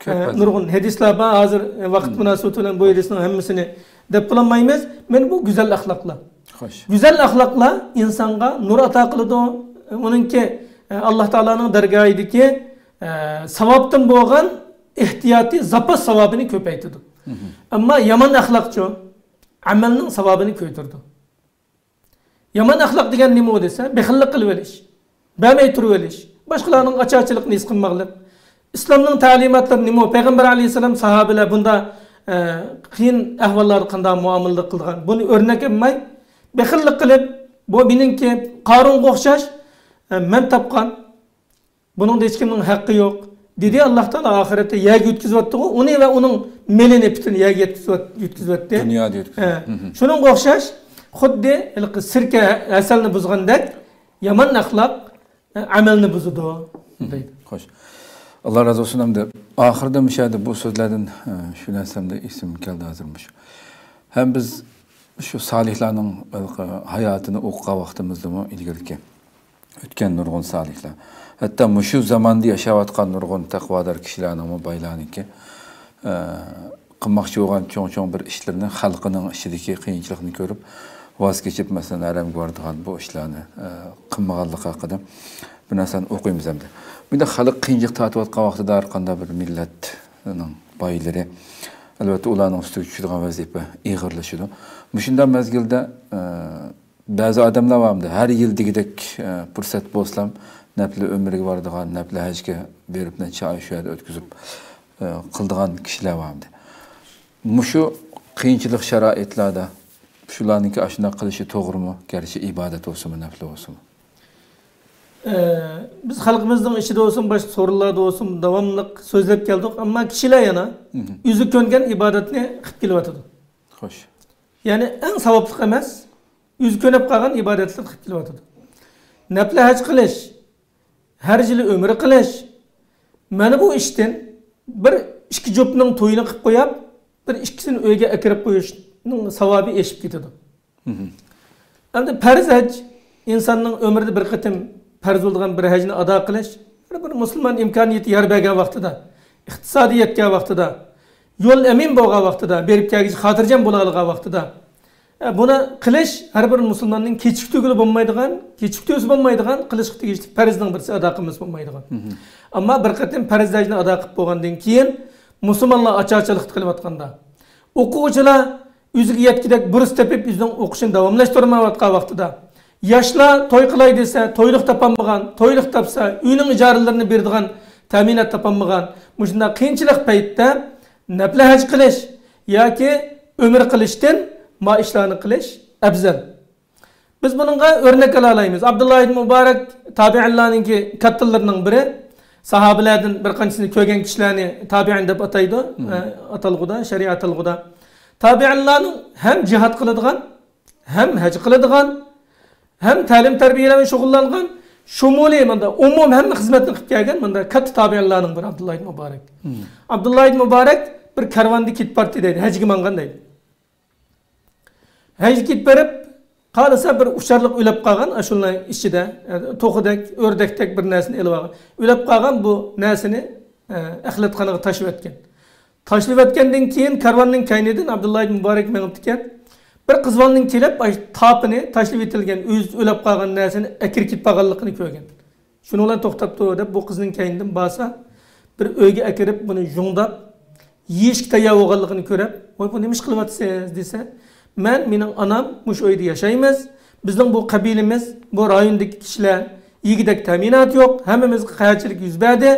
كۆپ ئە، ھەدىس. نۇرغۇن ھەدىسلەر بار. ھازىر، ئە، ۋاقىت مۇناسىۋىتى بىلەن بۇ ھەدىسنىڭ ھەممىسىنى دەپ بولالمايمىز. مانا بۇ گۈزەل ئەخلاقلار. خوش. گۈزەل ئەخلاقلار ئىنسانغا نۇر ئاتا قىلىدۇ. ئۇنىڭكى، ئە، ئاللاھ تائالانىڭ دەرگاھىدىكى، ئە، ساۋابتىن بولغان ئېھتىياتىي زاپاس ساۋابىنى كۆپەيتىدۇ. مھم. ئەمما يامان ئەخلاقچۇ؟ ئەمەلنىڭ ساۋابىنى كۆيدۈرىدۇ. يامان ئەخلاق دېگەن نېمە ئۇ دېسە، بېخىللىق قىلىۋېلىش، بەرمەي تۇرۇۋېلىش، باشقىلارنىڭ ئاچارچىلىقىنى ھېس قىلماقلىق. ئىسلامنىڭ تەلىماتلىرى نېمە؟ پەيغەمبەر ئەلەيھىسسالام ساھابىلەر بۇنداق، ئە، قىيىن ئەھۋاللاردا قانداق مۇئامىلە قىلىدىغان؟ بۇنى ئۆرنەك ئالماي، بېخىللىق قىلىپ، بۇ مېنىڭكى، قارۇنغا ئوخشاش، ئە، مەن تاپقان، بۇنىڭدا ھېچكىمنىڭ ھەققى يوق، دېدى. ئاللا تائالا ئاخىرەتتە يەرگە يۆتكىزىۋەتتىغۇ ئۇنى ۋە ئۇنىڭ مېلىنى پۈتۈن يەرگە يەتكۈزۈۋەت-، يۆتكۈزۈۋەتتى. دۇنيادا يۆتكۈزۈۋەتتى. ھە. مم. شۇنىڭغا ئوخشاش، خۇددى ھېلىقى سىركە ھەسەلنى بۇزغاندەك، يامان ئەخلاق، ئە، ئەمەلنى بۇزىدۇ، دەيدۇ. خوش. ئاللا رازى بولسۇن. ئەمدى ئاخىرىدا مۇشۇ يەردە بۇ سۆزلەردىن، ئە، شۇ نەرسەمدە ئېسىمگە كەلدى ھازىر مۇشۇ. ھەم بىز شۇ سالىھلارنىڭ ھاياتىنى ئوقۇغان ۋاقتىمىزدىمۇ ئىلگىرىكى ئۆتكەن نۇرغۇن سالىھلار، ھەتتا مۇشۇ زاماندا ياشاۋاتقان نۇرغۇن تەقۋادار كىشىلەرنىڭمۇ بايلارنىڭكى، ئە، قىلماقچى بولغان چوڭ-چوڭ بىر ئىشلىرىنى خەلقىنىڭ ئىچىدىكى قىيىنچىلىقنى كۆرۈپ، ۋاز كېچىپ، مەسىلەن، ھەرەمگە بارىدىغان بۇ ئىشلارنى، ئە، قىلمىغانلىقى ھەققىدە بىر نەرسىنى ئوقۇيمىز ئەمدى. بۇنداق خەلق قىيىنچىلىق تارتىۋاتقان ۋاقتىدا ھەر قانداق بىر مىللەتنىڭ بايلىرى، ئەلۋەتتە، ئۇلارنىڭ ئۈستىگە چۈشىدىغان ۋەزىپە ئېغىرلىشىدۇ. مۇشۇنداق مەزگىلدە، ئە، بەزى ئادەملەر بارمىدى، ھەر يىل دېگۈدەك، ئە، پۇرسەت بولسىلا نەپلى ئۆمرىگە بارىدىغان، نەپلى ھەجگە بېرىپ نەچچە ئاي شۇ يەردە ئۆتكۈزۈپ، ئە، قىلىدىغان كىشىلەر بارمىدى. مۇشۇ قىيىنچىلىق شارائىتلاردا شۇلارنىڭكى ئاشۇنداق قىلىشى توغرىمۇ؟ گەرچە ئىبادەت بولسىمۇ، نەپلى بولسىمۇ. ئە، بىز خەلقىمىزنىڭ ئىچىدە بولسۇن، باشقا سورۇنلاردا بولسۇن، داۋاملىق سۆزلەپ كەلدۇق، ئەمما كىشىلەر يەنە مم. ئۆزى كۆنگەن ئىبادەتنى قىلىپ كېلىۋاتىدۇ. خوش. يەنى ئەڭ ساۋابلىق ئەمەس، ئۆزى كۆنۈپ قالغان ئىبادەتلەرنى قىلىپ كېلىۋاتىدۇ. نەپلى ھەج قىلىش، ھەر يىلى ئۆمرە قىلىش، مانا بۇ ئىشتىن بىر ئىككى جۈپنىڭ تويىنى قىلىپ قويۇپ، بىر ئىككىسىنى ئۆيگە ئەكىرىپ قويۇشنىڭ ساۋابى ئېشىپ كېتىدۇ. مم. ئەمدى پەرز ھەج، ئىنساننىڭ ئۆمرىدە بىر قېتىم پەرز بولىدىغان بىر ھەجنى ئادا قىلىش، ھەر بىر مۇسۇلمان ئىمكانىيىتى يار بەرگەن ۋاقتىدا، ئىقتىسادى يەتكەن ۋاقتىدا، يول ئەمىن بولغان ۋاقتىدا، بېرىپ كەلگۈچە خاتىرجەم بولالىغان ۋاقتىدا، ئە، بۇنى قىلىش ھەر بىر مۇسۇلماننىڭ كېچىكتۈرگىلى بولمايدىغان، كېچىكتۈرسە بولمايدىغان، قىلىشقا تېگىشلىك پەرزنىڭ بىرسى، ئادا قىلمىسا بولمايدىغان. مم. ئەمما بىر قېتىم پەرز ھەجنى ئادا قىلىپ بولغاندىن كېيىن، مۇسۇلمانلار ئاچارچىلىقتا قېلىۋاتقاندا، ئوقۇغۇچىلار ئۆزىگە يەتكۈدەك بۇرس تېپىپ، ئۆزىنىڭ ئوقۇشىنى داۋاملاشتۇرمايۋاتقان ۋاقتىدا، ياشلار توي قىلاي دېسە، تويلۇق تاپالمىغان، تويلۇق تاپسا، ئۆينىڭ ئىجارىلىرىنى بېرىدىغان تەمىنات تاپالمىغان، مۇشۇنداق قىيىنچىلىق پەيتتە نەپلى ھەج قىلىش ياكى ئۆمرە قىلىشتىن ما ئىشلارنى قىلىش ئەۋزەل. بىز بۇنىڭغا ئۆرنەك ئالالايمىز. ئابدۇللا ئىبن مۇبارەك تابىئىنلارنىڭكى كاتتىلىرىنىڭ بىرى، ساھابىلەردىن بىر قانچىسىنى كۆرگەن كىشىلەرنى تابىئىن دەپ ئاتايدۇ، مم. ئە، ئاتالغۇدا، شەرئىي ئاتالغۇدا. تابىئىنلارنىڭ ھەم جىھاد قىلىدىغان، ھەم ھەج قىلىدىغان، ھەم تەلىم تەربىيە بىلەن شۇغۇللانغان، شۇمۇلىي ماندا ئومۇم ھەممە خىزمەتنى قىلىپ كەلگەن ماندا كاتتا تابىئىنلارنىڭ بىرى ئابدۇللا ئىبن مۇبارەك. مم. ئابدۇللا ئىبن مۇبارەك بىر كارۋاندا كېتىپ بارتتى دەيدۇ، ھەجگە ماڭغان دەيدۇ. ھەجگە كېتىپ بېرىپ، قارىسا بىر ئۇچارلىق ئۆلۈپ قالغان، ئاشۇلار ئىچىدە، ئە، توخۇدەك، ئۆردەكتەك بىر نەرسىنى ئېلىپ ئالغان. ئۆلۈپ قالغان بۇ نەرسىنى، ئە، ئەخلەتخانىغا تاشلىۋەتكەن. تاشلىۋەتكەندىن كېيىن كارۋاننىڭ كەينىدىن ئابدۇللا ئىبن مۇبارەك مېڭىپتىكەن. بىر قىزۋالنىڭ كېلىپ، ئاي، تاپىنى، تاشلىۋېتىلگەن، ئۆزى ئۆلۈپ قالغان نەرسىنى ئەكىرىپ كېتىپ قالغانلىقىنى كۆرگەن. شۇنىڭ بىلەن توختاپتۇ دەپ، بۇ قىزنىڭ كەينىدىن بارسا، بىر ئۆيگە ئەكىرىپ، بۇنى يۇڭداپ، يېيىشكە تەييار بولغانلىقىنى كۆرۈپ، ۋاي، بۇ نېمە ئىش قىلىۋاتىسىز؟ دېسە، مەن، مېنىڭ ئانام مۇشۇ ئۆيدە ياشايمىز. بىزنىڭ بۇ قەبىلىمىز، بۇ رايوندىكى كىشىلەر يېگۈدەك تەمىنات يوق، ھەممىمىزگە قەھەتچىلىك يۈز بەردى.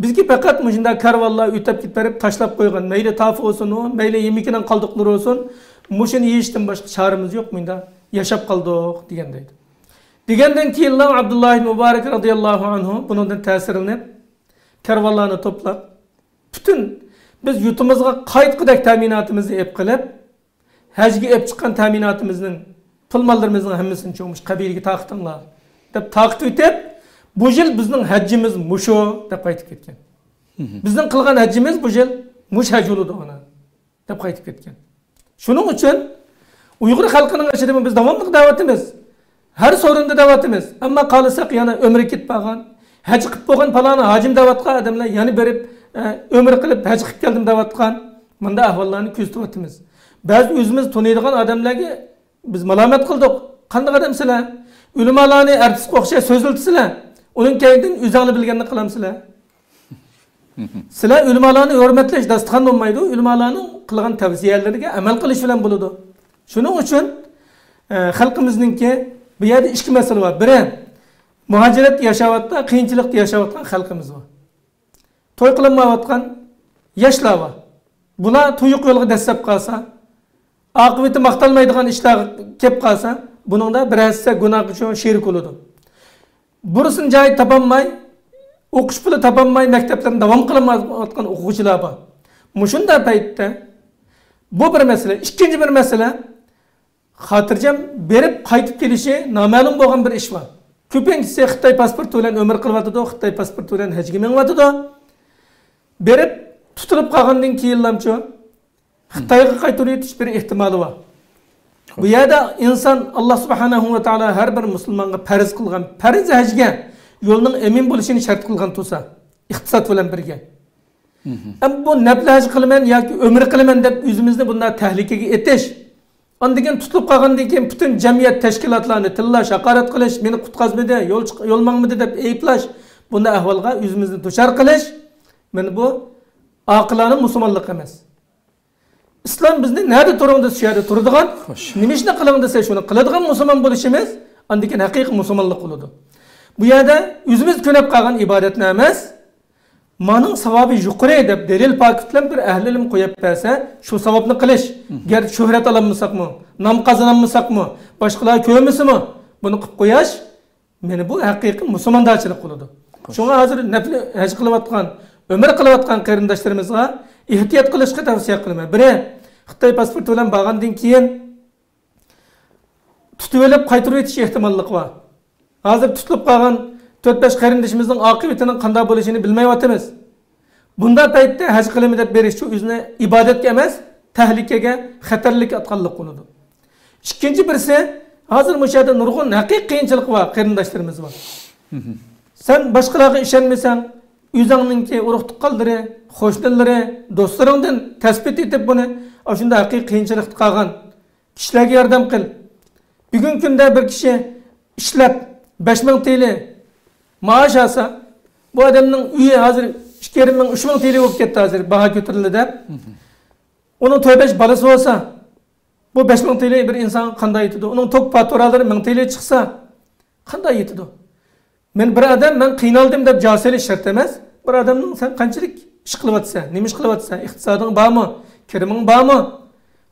بىزگە پەقەت مۇشۇنداق كارۋانلار ئۆتۈپ كېتىپ بېرىپ تاشلاپ قويغان، مەيلى تاپا بولسۇن، مەيلى يېمىكىنىڭ قالدۇقلىرى بولسۇن، مۇشۇنى يېيىشتىن باشقا چارىمىز يوق، مۇنداق ياشاپ قالدۇق، دېگەن دەيدۇ. دېگەندىن كېيىنلا ئابدۇللا ئىبن مۇبارەك رەزىياللاھۇ ئەنھۇ بۇنىڭدىن تەسىرلىنىپ، كارۋانلارنى توپلاپ، پۈتۈن بىز يۇرتىمىزغا قايتقۇدەك تەمىناتىمىزنى ئېلىپ قېلىپ، ھەجگە ئېلىپ چىققان تەمىناتىمىزنىڭ، پۇل ماللىرىمىزنىڭ ھەممىسىنى چوقۇم مۇشۇ قەبىلىگە تارقىتىڭلار، دەپ تارقىتىۋېتىپ، بۇ يىل بىزنىڭ ھەججىمىز مۇشۇ، دەپ قايتىپ كەتكەن. مم. بىزنىڭ قىلغان ھەججىمىز بۇ يىل مۇشۇ ھەج بولىدۇ، ئانا. دەپ قايتىپ كەتكەن. شۇنىڭ ئۈچۈن ئۇيغۇر خەلقىنىڭ ئىچىدىمۇ بىز داۋاملىق دەۋاتىمىز. ھەر سورۇندا دەۋاتىمىز. ئەمما قالساق يەنە ئۆمرە كېتىپ بارغان، ھەج قىلىپ بولغان پالانى ھاجىم دەۋاتقان ئادەملەر يەنە بېرىپ، ئە، ئۆمرە قىلىپ ھەج قىلىپ كەلدىم دەۋاتقان. مۇنداق ئەھۋاللارنى كۆزىتىۋاتىمىز. بەزى ئۆزىمىز تونۇيدىغان ئادەملەرگە بىز مالامەت قىلدۇق. قانداق ئادەم سىلەر؟ ئۆلىمالارنى ئەرتىسكە ئوخشاش سۆزلىتىسىلەر. ئۇنىڭ كەينىدىن ئۆزەڭلار بىلگەننى قىلامسىلەر. سىلەر ئۆلىمالارنى ھۆرمەتلەش داستىخان بولمايدۇ، ئۆلىمالارنىڭ قىلغان تەۋسىيەلىرىگە ئەمەل قىلىش بىلەن بولىدۇ. شۇنىڭ ئۈچۈن، ئە، خەلقىمىزنىڭكى بۇ يەردە ئىككى مەسىلە بار. بىرى، مۇھاجىرەتتە ياشاۋاتقان، قىيىنچىلىقتا ياشاۋاتقان خەلقىمىز بار. توي قىلالمايۋاتقان ياشلار بار. بۇلار تۇيۇق يولغا دەسسەپ قالسا، ئاقىۋىتى ماختالمايدىغان ئىشلارغا كەپ قالسا، بۇنىڭدا بىرەرسى گۇناھقا شۇ شېرىك بولىدۇ. بۇرۇسىنى جايىدا تاپالماي، ئوقۇش پۇلى تاپالماي، مەكتەپلەرنى داۋام قىلالمايۋاتقان ئوقۇغۇچىلار بار. مۇشۇنداق پەيتتە بۇ بىر مەسىلە. ئىككىنچى بىر مەسىلە، خاتىرجەم بېرىپ قايتىپ كېلىشى نامەلۇم بولغان بىر ئىش بار. كۆپىنچىسى خىتاي پاسپورتى بىلەن ئۆمرە قىلىۋاتىدۇ، خىتاي پاسپورتى بىلەن ھەجگە مېڭىۋاتىدۇ. بېرىپ تۇتۇلۇپ قالغاندىن كېيىنلامچۇ خىتايغا قايتۇرۇۋېتىش بىر ئېھتىمالى بار. بۇ يەردە ئىنسان، ئاللا سۇبھانەھۇ ۋە تائالا ھەر بىر مۇسۇلمانغا پەرز قىلغان پەرز ھەجگە يولنىڭ ئەمىن بولۇشىنى شەرت قىلغان تۇرسا، ئىقتىساد بىلەن بىرگە. ئەمما بۇ نەپلى ھەج قىلىمەن ياكى ئۆمرە قىلىمەن دەپ ئۆزىمىزنى بۇنداق تەھلىكىگە ئېتىش، ئاندىن كېيىن تۇتۇلۇپ قالغاندىن كېيىن پۈتۈن جەمئىيەت تەشكىلاتلارنى تىللاش، ھاقارەت قىلىش، مېنى قۇتقازمىدى، يول چىق-، يول ماڭمىدى دەپ ئەيىبلەش، بۇنداق ئەھۋالغا ئۆزىمىزنى دۇچار قىلىش، مانا بۇ ئاقىلانە مۇسۇلمانلىق ئەمەس. ئىسلام بىزنى نەدە تۇرۇڭ دېسە، شۇ يەردە تۇرىدىغان، نېمە ئىشنى قىلىڭ دېسە، شۇنى قىلىدىغان مۇسۇلمان بولۇشىمىز ئاندىن كېيىن ھەقىقىي مۇسۇلمانلىق بولىدۇ. بۇ يەردە ئۆزىمىز تۆلەپ قالغان ئىبادەتنى ئەمەس، مانىڭ ساۋابى يۇقىرى دەپ دەلىل پاكىت بىلەن بىر ئەھلى ئىلىم قويۇپ بەرسە، شۇ ساۋابنى قىلىش. گەرچە شۆھرەت ئالالمىساقمۇ، نام قازانالمىساقمۇ، باشقىلار كۆرمىسىمۇ، بۇنى قىلىپ قويۇش، مانا بۇ ھەقىقىي مۇسۇلماندارچىلىق بولىدۇ. شۇڭا ھازىر نەپلى ھەج قىلىۋاتقان، ئۆمرە قىلىۋاتقان قېرىنداشلىرىمىزغا ئېھتىيات قىلىشقا تەۋسىيە قىلىمەن. بىرى، خىتاي پاسپورتى بىلەن بارغاندىن كېيىن تۇتۇۋېلىپ قايتۇرۇۋېتىش ئېھتىماللىقى بار. ھازىر تۇتۇلۇپ قالغان تۆت-بەش قېرىندىشىمىزنىڭ ئاقىۋىتىنىڭ قانداق بولۇشىنى بىلمەيۋاتىمىز. بۇنداق پەيتتە ھەج قىلىمەن دەپ بېرىشچۇ ئۆزىنى ئىبادەتكە ئەمەس، تەھلىكىگە، خەتەرلىككە ئاتقانلىق بولىدۇ. ئىككىنچى بىرسى، ھازىر مۇشۇ يەردە نۇرغۇن ھەقىقىي قىيىنچىلىقى بار قېرىنداشلىرىمىز بار. سەن باشقىلارغا ئىشەنمىسەڭ، ئۆزۈڭنىڭكى ئۇرۇق-تۇغقانلىرى، قوشنىلىرى، دوستلىرىڭدىن تەسبىت ئېتىپ بۇنى، ئاشۇنداق ھەقىقىي قىيىنچىلىقتا قالغان كىشىلەرگە ياردەم قىل. بۈگۈنكى كۈندە بىر كىشى ئىشلەپ بەش مىڭ تىلى مائاش ئالسا، بۇ ئادەمنىڭ ئۆيى ھازىر ئىككى يېرىم مىڭ، ئۈچ مىڭ تىلى بولۇپ كەتتى ھازىر، باھا كۆتۈرۈلدى دەپ. ئۇنىڭ تۆت-بەش بالىسى بولسا، بۇ بەش مىڭ تىلى بىر ئىنسانغا قانداق يېتىدۇ؟ ئۇنىڭ توك پاتۇرالىرى مىڭ تىلى چىقسا، قانداق يېتىدۇ؟ مەن بىر ئادەم، مەن قىينالدىم دەپ جا سېلىش شەرت ئەمەس. بىر ئادەمنىڭ سەن قانچىلىك ئىش قىلىۋاتىسەن، نېمە ئىش قىلىۋاتىسەن، ئىقتىسادىڭ بارمۇ، كىرىمىڭ بارمۇ؟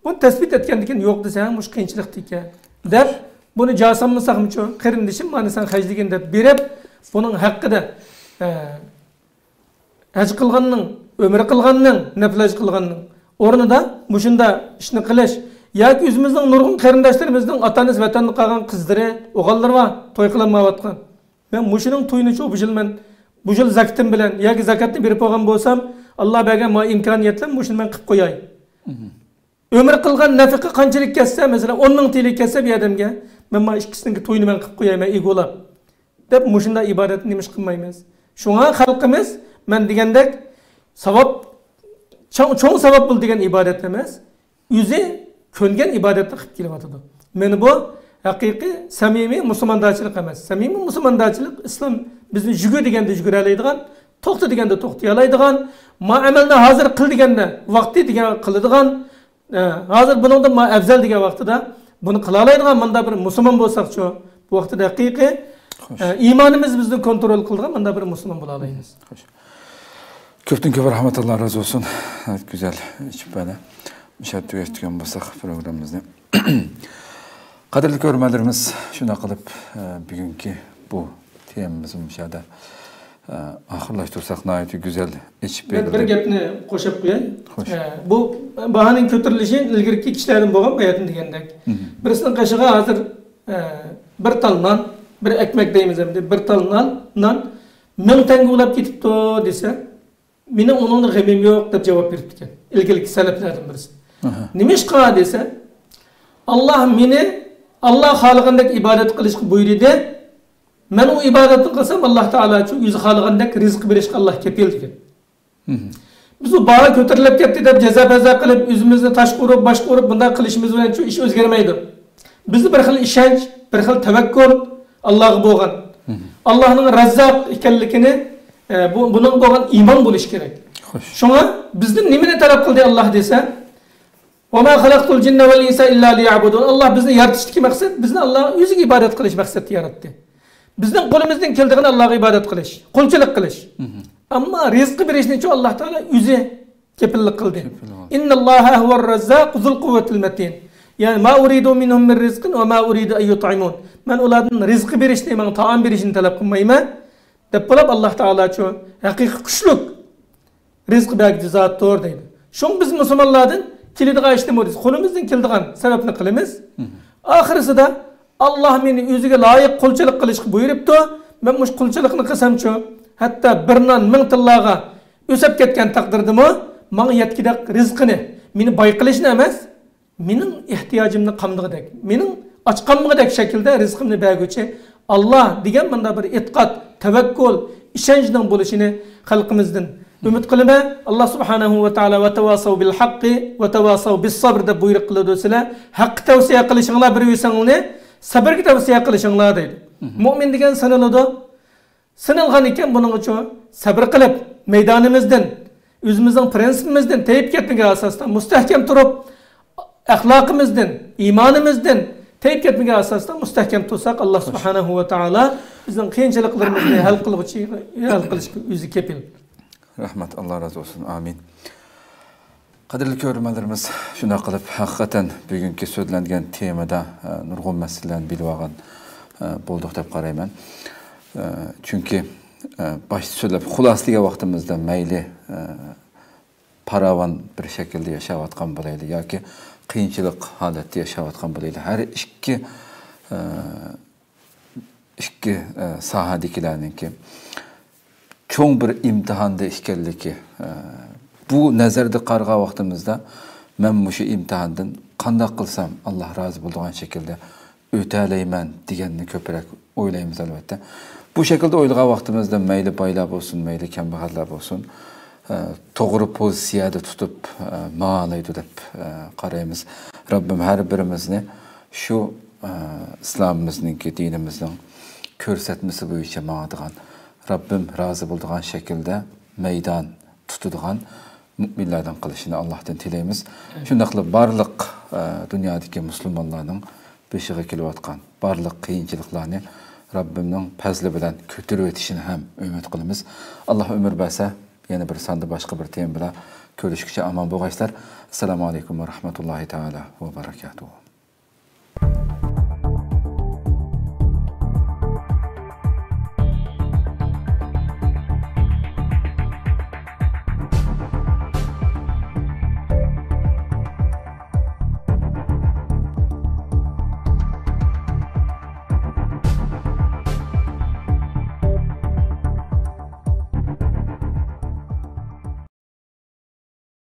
بۇنى تەسبىت ئەتكەندىن كېيىن يوق دېسەڭ، مۇشۇ قىيىنچىلىقتا ئىكەن دەپ، بۇنى جا سالمىساقمۇچۇ؟ قېرىندىشىم، مانا سەن خەجلىگىن دەپ بېرىپ، بۇنىڭ ھەققىدە، ئە، ھەج قىلغاننىڭ، ئۆمرە قىلغاننىڭ، نەپلى ھەج قىلغاننىڭ ئورنىدا مۇشۇنداق ئىشنى قىلىش ياكى ئۆزىمىزنىڭ نۇرغۇن قېرىنداشلىرىمىزنىڭ ئاتا-ئانىسى ۋەتەندە قالغان قىزلىرى، ئوغۇللىرى بار، توي قىلالمايۋاتقان. مەن مۇشۇنىڭ تويىنىچۇ بۇ يىل مەن، بۇ يىل زاكىتىم بىلەن ياكى زاكاتنى بېرىپ بولغان بولسام، ئاللا بەرگەن ما ئىمكانىيەت بىلەن مۇشۇنى مەن قىلىپ قوياي. ئۆمرە قىلغان نەپىقە قانچىلىك كەتسە، مەسىلەن، ئون مىڭ تىلى كەتسە بۇ ئادەمگە، مەن ما ئىككىسىنىڭكى تويىنى مەن قىلىپ قوياي، مەن ئىگە بولاپ. دەپ مۇشۇنداق ئىبادەتنى نېمىش قىلمايمىز؟ شۇڭا خەلقىمىز، مەن دېگەندەك، ساۋاب، چوڭ، چوڭ ساۋاب بول دېگەن ئىبادەت ئەمەس، ئۆزى كۆنگەن ئىبادەتنى قىلىپ كېلىۋاتىدۇ. مانا بۇ ھەقىقىي سەمىمىي مۇسۇلماندارچىلىق ئەمەس. سەمىمىي مۇسۇلماندارچىلىق ئىسلام بىزنى يۈگۈر دېگەندە يۈگۈرەلەيدىغان، توختا دېگەندە توختىيالايدىغان، ما ئەمەلنى ھازىر قىل دېگەندە ۋاقتى دېگەن قىلىدىغان، ئە، ھازىر بۇنىڭدىن ما ئەۋزەل دېگەن ۋاقتىدا بۇنى قىلالايدىغان مۇنداق بىر مۇسۇلمان بولساقچۇ، بۇ ۋاقتىدا ھەقىقىي، خوش. ئە، ئىمانىمىز بىزنى كونترول قىلىدىغان مۇنداق بىر مۇسۇلمان بولالايمىز. خوش. كۆپتىن كۆپ رەھمەت، ئاللا رازى بولسۇن. گۈزەل ئېچىپ بەردى. مۇشۇ يەردە تۈگەتكەن بولساق پروگراممىمىزنى. قەدىرلىك كۆرۈرمەنلىرىمىز، شۇنداق قىلىپ، ئە، بۈگۈنكى بۇ تېمىمىزنى مۇشۇ يەردە، ئە، ئاخىرلاشتۇرساق ناھايىتى گۈزەل ئېچىپ مەن بىر بېرىلدى. گەپنى قوشۇپ قوياي. خوش. ئە، بۇ باھانىڭ كۆتۈرۈلۈشى ئىلگىرىكى كىشىلەردىن بولغان باياتىن دېگەندەك. مم. بىرسىنىڭ قېشىغا ھازىر، ئە، بىر تال نان، بىر ئەكمەك دەيمىز ئەمدى، بىر تال نان، نان مىڭ تەڭگە ئۇلاپ كېتىپتۇ دېسە، مېنىڭ ئۇنىڭدىن غېمىم يوق دەپ جاۋاب بېرىپتىكەن ئىلگىرىكى سەلەفلەردىن بىرسى. ئاھا. نېمىشقا دېسە، ئاللا مېنى، ئاللا خالىغاندەك ئىبادەت قىلىشقا بۇيرۇدى. مەن ئۇ ئىبادەتنى قىلسام، ئاللا تائالاچۇ ئۆزى خالىغاندەك رىزىق بېرىشكە ئاللا كېپىل دېگەن. مم. بىز ئۇ باھا كۆتۈرۈلۈپ كەتتى دەپ جازا-بەزا قىلىپ، ئۆزىمىزنى تاشقا ئۇرۇپ، باشقا ئۇرۇپ، بۇنداق قىلىشىمىز بىلەنچۇ ئىش ئۆزگەرمەيدۇ. بىزدە بىر خىل ئىشەنچ، بىر خىل تەۋەككۈل ئاللاغا بولغان. مم. ئاللانىڭ رەززاق ئىكەنلىكىنى، ئە، بۇ، بۇنىڭغا بولغان ئىمان بولۇشى كېرەك. خوش. شۇڭا بىزدىن نېمىنى تەلەپ قىلدى ئاللا دېسە، «وما خلقت الجن والإنس إلا ليعبدون». ئاللا بىزنى يارىتىشتىكى مەقسەت، بىزنى ئاللا ئۆزىگە ئىبادەت قىلىش مەقسەتتە ياراتتى. بىزنىڭ قولىمىزدىن كېلىدىغىنى ئاللاغا ئىبادەت قىلىش، قۇلچىلىق قىلىش. ئەمما رىزقى بېرىشنىچۇ ئاللا تائالا ئۆزى كېپىللىك قىلدى. كېپىللىك. إن الله هو الرزاق ذو القوة المتين. يەنى ما أريد منهم من رزق وما أريد أن يطعمون. مەن ئۇلاردىن رىزقى بېرىشنى، ماڭا تائام بېرىشنى تەلەپ قىلمايمەن، دەپ بولۇپ، ئاللا تائالاچۇ ھەقىقىي كۈچلۈك رىزقى بەرگۈچى زاتتۇر دەيدۇ. شۇڭا بىز مۇسۇلمانلاردىن كېلىدىغان ئىشنى بۇ قولىمىزدىن كېلىدىغان سەۋەبنى قىلىمىز. ئاخىرسىدا، ئاللا مېنى ئۆزىگە لايىق قۇلچىلىق قىلىشقا بۇيرۇپتۇ. مەن مۇشۇ قۇلچىلىقنى قىلسامچۇ، ھەتتا بىر نان مىڭ تىللاغا ئۆسۈپ كەتكەن تەقدىردىمۇ، ماڭا يەتكۈدەك رىزقىنى، مېنى باي قىلىشنى ئەمەس، مېنىڭ ئېھتىياجىمنى قامدىغۇدەك، مېنىڭ ئاچ قالمىغۇدەك شەكىلدە رىزقىمنى بەرگۈچى ئاللا دېگەن مۇنداق بىر ئېتىقاد، تەۋەككۈل، ئىشەنچنىڭ بولۇشىنى خەلقىمىزدىن ئۈمىد قىلىمەن. ئاللا سۇبھانەھۇ ۋە تائالا «ۋە تەۋاسەۋ بىل ھەققى ۋە تەۋاسەۋ بىس سەبر» دەپ بۇيرۇق قىلىدۇ. سىلەر ھەققە تەۋسىيە قىلىشىڭلار بىر بىرىڭلارنى، سەبرگە تەۋسىيە قىلىشىڭلار دەيدۇ. مۇئمىن دېگەن سىنىلىدۇ. سىنىلغان ئىكەن، بۇنىڭ ئۈچۈن سەبرى قىلىپ، مەيدانىمىزدىن، ئۆزىمىزنىڭ پرىنسىپىمىزدىن تېيىپ كەتمىگەن ئاساستا مۇستەھكەم تۇرۇپ، ئەخلاقىمىزدىن، ئىمانىمىزدىن تېيىپ كەتمىگەن ئاساستا مۇستەھكەم تۇرساق، ئاللا سۇبھانەھۇ ۋە تائالا بىزنىڭ قىيىنچىلىقلىرىمىزنى ھەل قىلغۇچى، ھەل قىلىشقا ئۆزى كېپىل. رەھمەت، ئاللا رازى بولسۇن. ئامىن. قەدىرلىك كۆرۈرمەنلىرىمىز، شۇنداق قىلىپ، ھەقىقەتەن بۈگۈنكى سۆزلەنگەن تېمىدا، ئە، نۇرغۇن مەسىلىلەرنى بىلىۋالغان، ئە، بولدۇق دەپ قارايمەن. ئە، چۈنكى، ئە، باشتا سۆزلەپ خۇلاسىلىگەن ۋاقتىمىزدا مەيلى، ئە، پاراۋان بىر شەكىلدە ياشاۋاتقان بولايلى ياكى قىيىنچىلىق ھالەتتە ياشاۋاتقان بولايلى، ھەر ئىككى، ئە، ئىككى، ئە، ساھەدىكىلەرنىڭكى چوڭ بىر ئىمتىھاندا ئىكەنلىكى، ئە، بۇ نەزەردە قارىغان ۋاقتىمىزدا، مەن مۇشۇ ئىمتىھاندىن قانداق قىلسام، ئاللا رازى بولىدىغان شەكىلدە ئۆتەلەيمەن دېگەننى كۆپرەك ئويلايمىز، ئەلۋەتتە. بۇ شەكىلدە ئويلىغان ۋاقتىمىزدا، مەيلى بايلار بولسۇن، مەيلى كەمبەغەللەر بولسۇن، ئە، توغرا پوزىتسىيەدە تۇتۇپ، ئە، ماڭالايدۇ دەپ، ئە، قارايمىز. رەببىم ھەر بىرىمىزنى شۇ، ئە، ئىسلامىمىزنىڭكى، دىنىمىزنىڭ كۆرسەتمىسى بويىچە ماڭىدىغان، رەببىم رازى بولىدىغان شەكىلدە مەيدان تۇتىدىغان مۇئمىنلەردىن قىلىشىنى ئاللاھتىن تىلەيمىز. شۇنداقلا بارلىق، ئە، دۇنيادىكى مۇسۇلمانلارنىڭ بېشىغا كېلىۋاتقان بارلىق قىيىنچىلىقلارنى رەببىمنىڭ پەزلى بىلەن كۆتۈرۈۋېتىشىنى ھەم ئۈمىد قىلىمىز. ئاللا ئۆمۈر بەرسە، يەنە بىر ساندا باشقا بىر تېما بىلەن كۆرۈشكۈچە ئامان بولغايسىلەر. ئەسسالامۇ ئەلەيكۇم ۋە رەھمەتۇللاھى تائالا ۋە بەرەكاتۇھۇ.